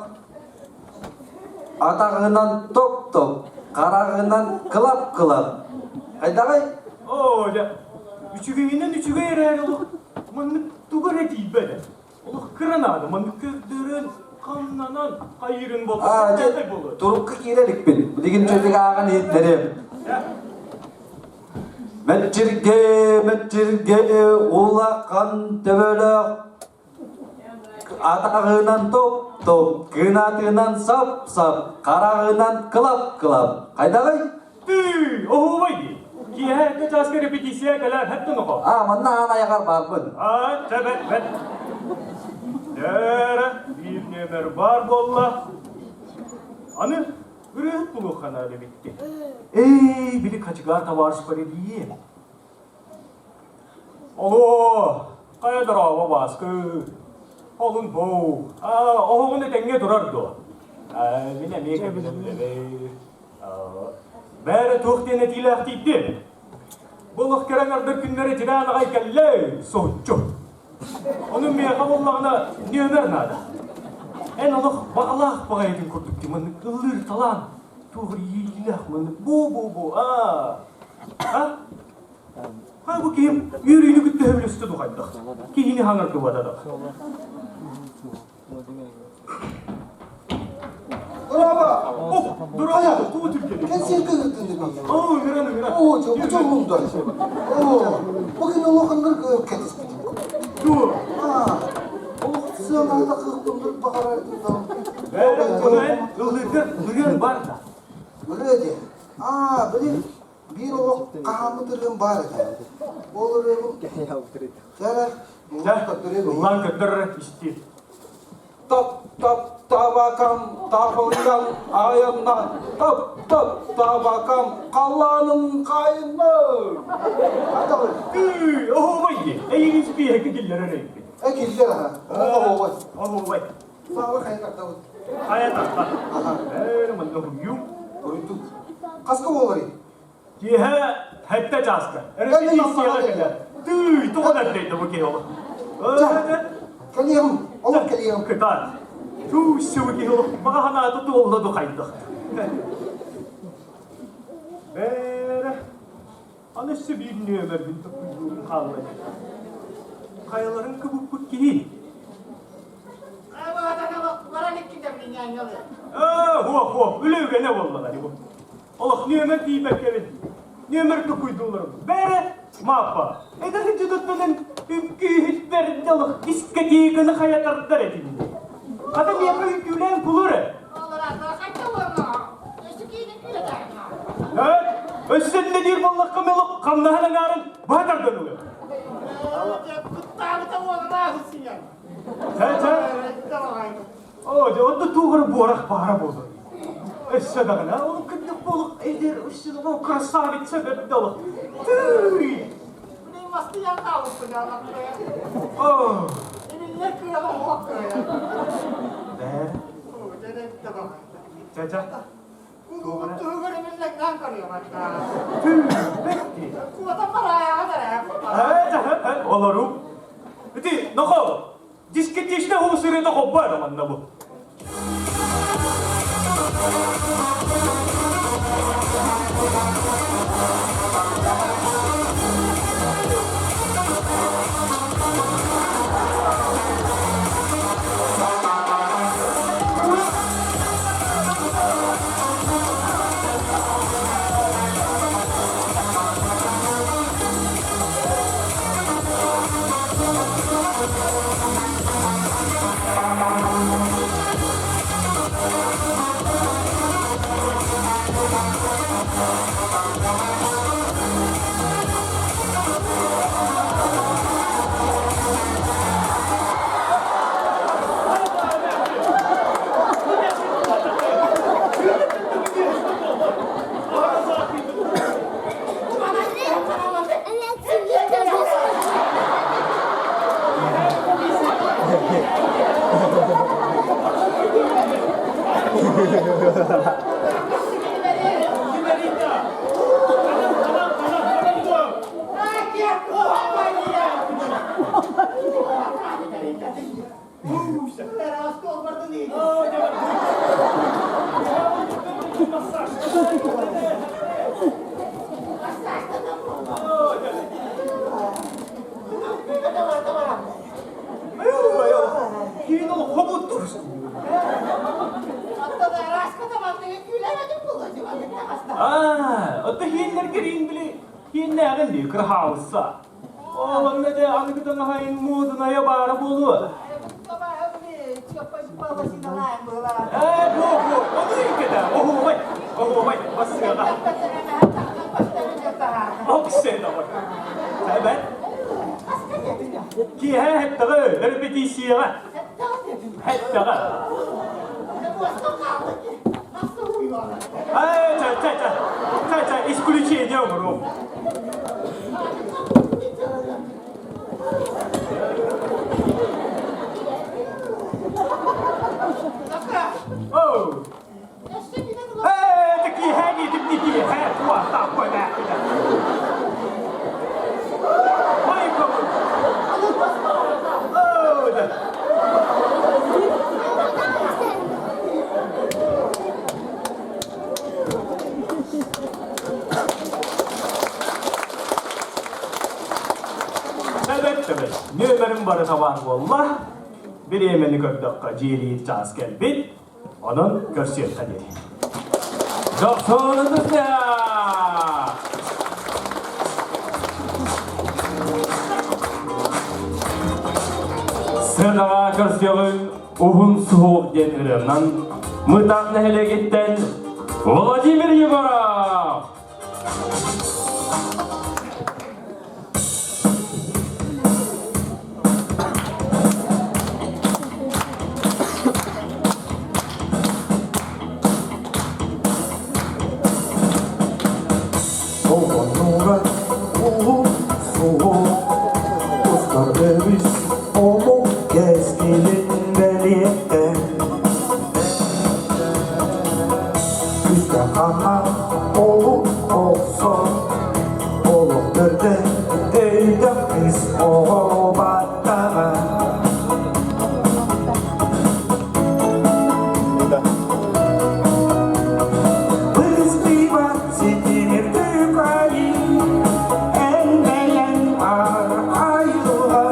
атаҕынан топ-топ, хараҕынан кылап-кылап. Хайдаҕый? Оо, дьэ, үчүгэйинэн үчүгэй эрээри олох маннык тугу эрэ тиийбэт. Олох кыра наада, маннык көрдөрөн, хамнанан, хайыырын Аа, дьэ, буолуо. турукка киирэ иликпин. Билигин чөтүк ааҕан иһиттэриэм. Мэччиргэ, мэччиргэ, улахан төбөлөөх атаҕынан топ-топ, кынатынан сап-сап, хараҕынан кылап-кылап. Хайдаҕый? Тыы, оһуобай дии. Киэһэ эрдэ чааска репетиция кэлээр хэттэн оҕо. А, манна аан айаҕар баарбын. А, чэ бэт, бэт. Дээрэ, биир нүөмэр баар буолла. Аны ырыаһыт булуохха наада эбитти. Эй, били хачыгаар табаарыс бар дии. Олоо, хайа дорообо Бааскы. Олун боу. А, оһоҕун этэҥҥэ турар дуо? А, мин эмиэ кэбинэн үлэлэй. Бээрэ туох диэн этиилээх тиийдим. Бу олох кэрэ аҥардар күннэрэ тирээн аҕай кэллэ, соһуччу. Ону миэхэ буоллаҕына нүөмэр наада. Эн олох баҕалаах баҕайытын курдук дии маннык ыллыыр талаан туох иилээх маннык бу-бу-бу аа а Ха бу киһим үөрүүнү кытта сөбүлэстэ духайдах. Киһини хаҥардыбата да. Браво! О, дурая, туу түргэн. Кэнсиэргэ ыытынны бии. Оо, ыҥыран ыҥыран. Оо, бу дьоллундар. Оо, бу күн олохоннор кэтиспитим. Туу. Аа, олох сыанаата кыахпын баҕарар Бээрэ, ону эн ыллыыргар ырыаҥ бар да. Ырыа диэ. Аа, били биир олох хаһааммыт ырыам баар этэ. Ол ырыабын Чэ, ыллаан көрдөр истиир. Тап-тап табакам табылган айанна тап-тап табакам халлааным хайынна. Үй, оһуобай дии. Эйигин спиэһэккэ киллэрэр эбиппит. Э киллэр аха. Оһуобай. Оһуобай. Саала хайа тардабыт. Хайа тарта. Ээ, манна хуйюм. Уруйдук. Хаска буоларый? Киэһэ сэттэ чааска. Репетицияҕа кэлэр. Тыый, тоҕо бэрдэй бу киһи олох. Кэлиэм, олох кэлиэм. Кытаат. Туу, бу киһи олох баҕа санаата туолла ду хайдах. Бээрэ, аны өссө биир нүөмэрбин токуйдуурум хаалла дии. Хайаларын кыбыппыт киһи. Ээ, хуо, хуо, үлэ үгэнэ буоллаҕа дии бу. Олох нүөмэр тиийбэккэбин, нүөмэр тукуйдууларым. Бээрэ, Мааппа, эдэр сылдьытыттан үҥкүүһүт бэрдэ олох дискотеканы хайа тардар этим. Хата миэхэ үҥкүүлээн кулур ээ. Өссө иннэ диир буоллахха мелок хамнаһын аҥаарын быһа тардан ылыам. Чэ, чэ. Оо, дьэ, онто туох эрэ буорах баара буолуо. Өссө даҕаны, ол кырдьык буолуох эдэр өссө даҕаны красавица бэрдэ олох. Тыый! Оо! Бээр. Чэ-чэ. Тыый, бэрти. Ээ, олору. Ити, нохо, Дискотечнай хобу сырыыта хоббо эрэ манна бу. Аа, оттон хииннэргэр иин били хииннээҕин дии, кырһаалысса. Ол онно дьэ аныгы таҥаһайын муодунайа баара буолуо. Ээ, буо, буо, ону иккэтэ, оһуобай, оһуобай, бассыаҕа. Оксе доҕор. Эбэт. Киэһэ эттэҕэ, репетицияҕа. Эттэҕэ. Эй, чэ, чэ, чэ. Чэ, чэ, исключение оҥоруом. Оу! Ээ, киэһэ диэтим киэһэ, туохтаах көмөөхпүтэ. Ой, көҥүл. Оо, да. Эбэт төбөт, нүөмэрим барыта баар буолла. Бириэмэни көрдөххө дьиэлиир чаас кэлбит. Онон көрсүөххэ диэри. Дохсуонутуся! Сыанаҕа көрсүөҕүҥ уһун суһуох диэн ырыанан Мытаах нэһилиэгиттэн Владимир Егоров! Оҕонньоро уһун суһуох устар өрүс омук кэскилин бэлиэтэ. Үстэ хана олук охсор, олох төрдө өйдөөх кыыс оҕо баттаҕа. Быстыбат ситимир түкайын, эн бэйэҥ аар айылҕа,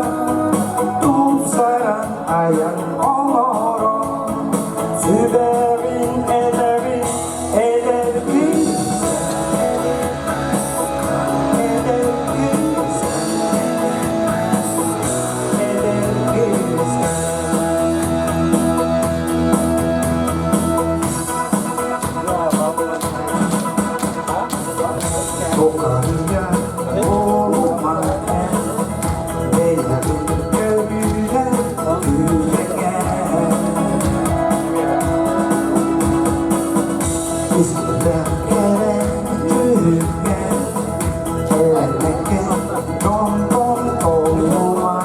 тупсаран айан олорон, сүбэҕин эдэҕин эдэр кыыс, эдэр кыыс, эдэр кыыс. Токарыйа буолума эн, бэйэбин көрүүнэ күлэҥэ. Искэлэх кэрэ дьүһүҥҥэ, кэлбэккэ дьонтон толлума.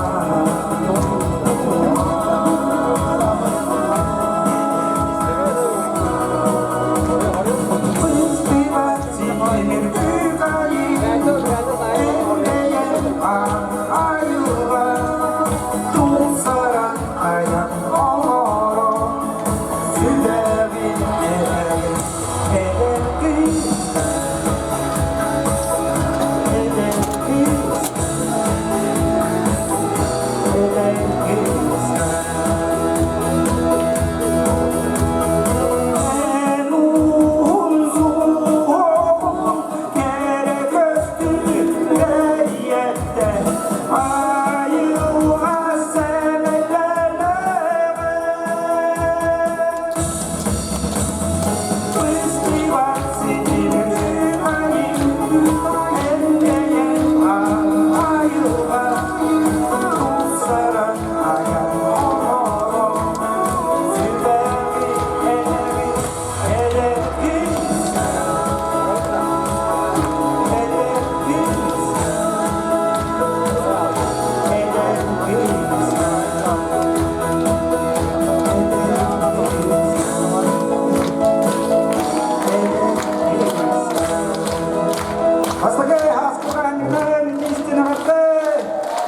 Бастакы хаскылаанньыктарын истинэҕэтте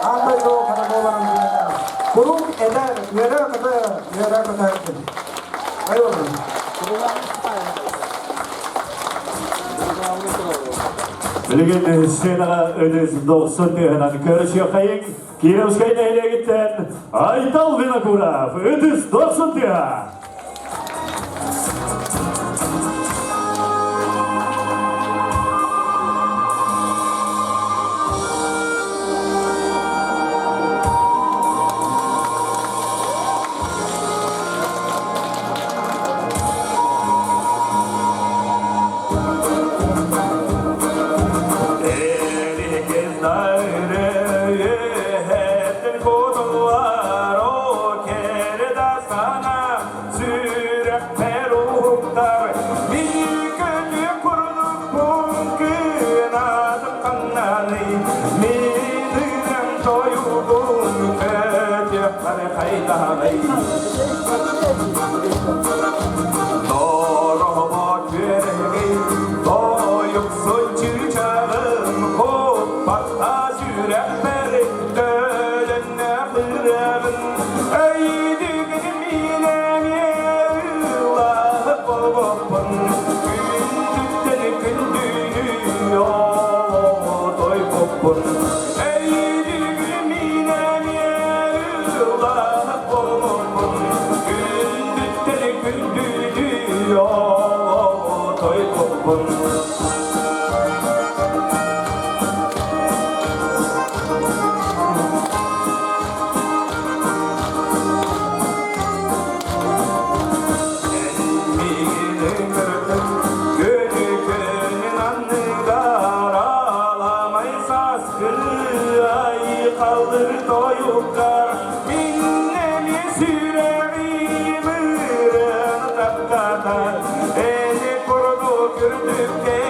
аан дойду катаколарын куруук эдэр үөрэ-көтө үөрэ-көтө Айылын. Билигин сценаҕа өтүс дохсун тыаһынан көрүсүөххэйиҥ Кировскай нэһилиэгиттэн Айтал Винокуров өтүс дохсун тыаһа. дьахтары хайдаһаный? Дороһомо күөрэгэй, тойуксун чыычааҕым, куппакка сүрэхпэр төлөннө ырыаҕын. Өйдүгүн мин эмиэ ыллаһып буолбуппун, күндүттэн күндүнү отой-буппун. Өйдүгүн мин эмиэ ыллаһып буолбуппун, күндүттэн күндүнү отой-буппун. Күнү анныгар аламай сааскы айхаллыр тойуккар миннеми сүрэҕим ырыаны таптата эни курдук үрдүккэ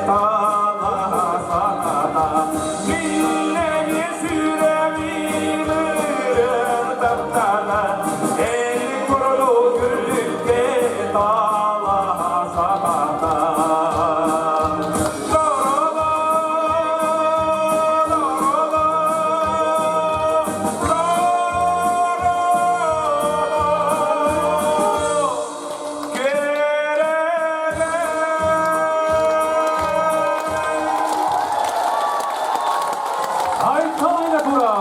талаһа саната миннеми сүрэҕим ырыаны таптата эни курдук үрдүккэ талаһа саната. Айталайна кура!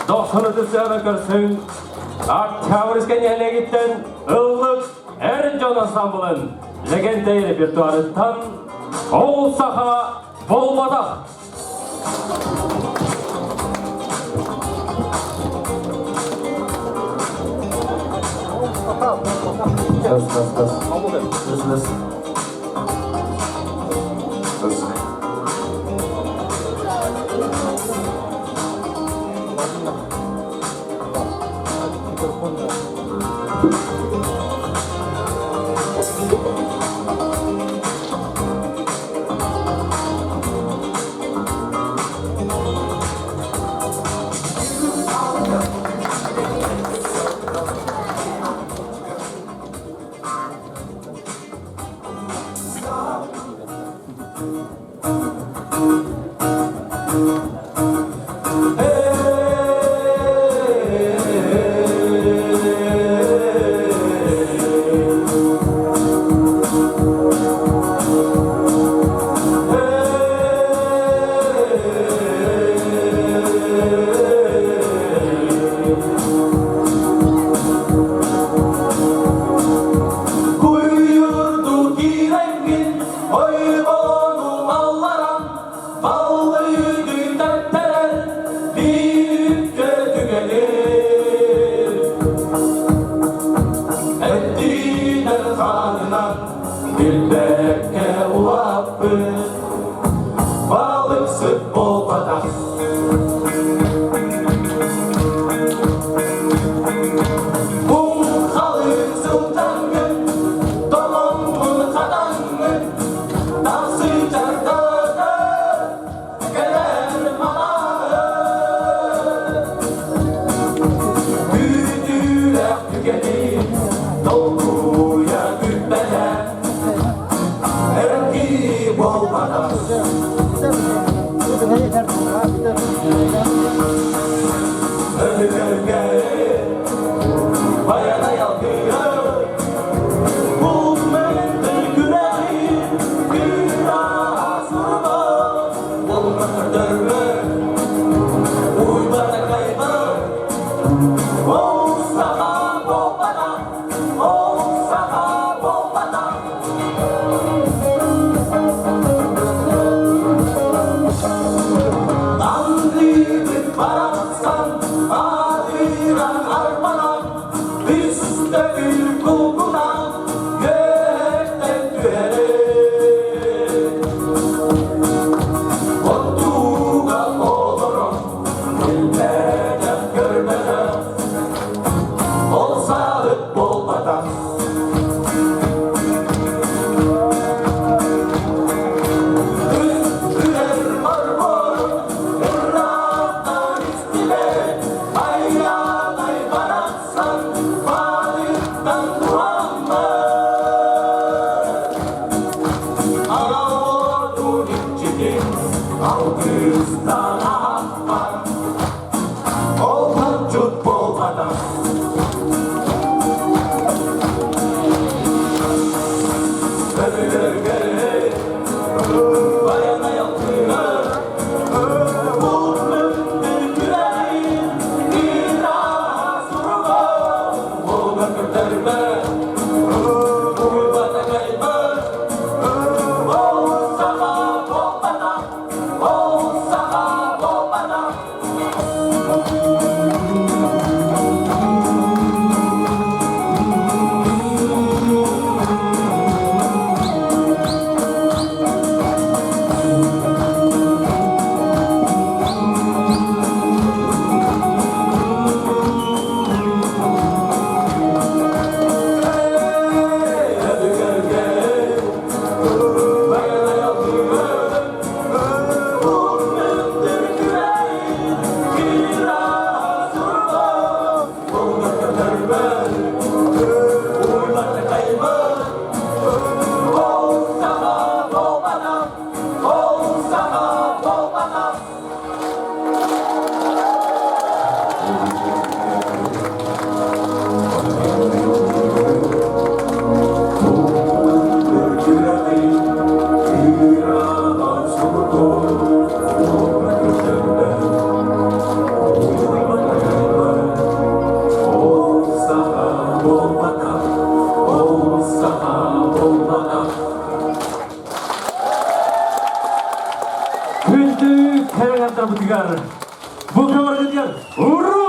Дохсун сыана көрсүн Октябрьскай нэһилиэгиттэн ыллык эр дьон ансамблын легенда репертуарыттан Ол саха буолбатах. Бас, бас, бас. Бас, бас. Бас. Kuyurdu girengin, oyvonu allaran, ballı düdetterer, büyük tükenir. Ettiler kanına, bilbekke ulapı, balık sık bol patak. Муҥхалыы сылдьаҥҥын, толоҥҥун хатаҥҥын, тахсыы чардата кэлэр манаҕын. Күүтүүлээх түгэни долгуйа күүппэтэ, эркии буолбатах. Өтүгэргэ Байанай алгыыр, бул мөттөр күрэҕи күн сурба, ол мөттөрбө, уйбата кайба, ол саха буолбата, ол саха буолбата. Андыыбыт барахсан. Күндү кэрэ ардырбытыгар бу көмөргүтүгэр уруу!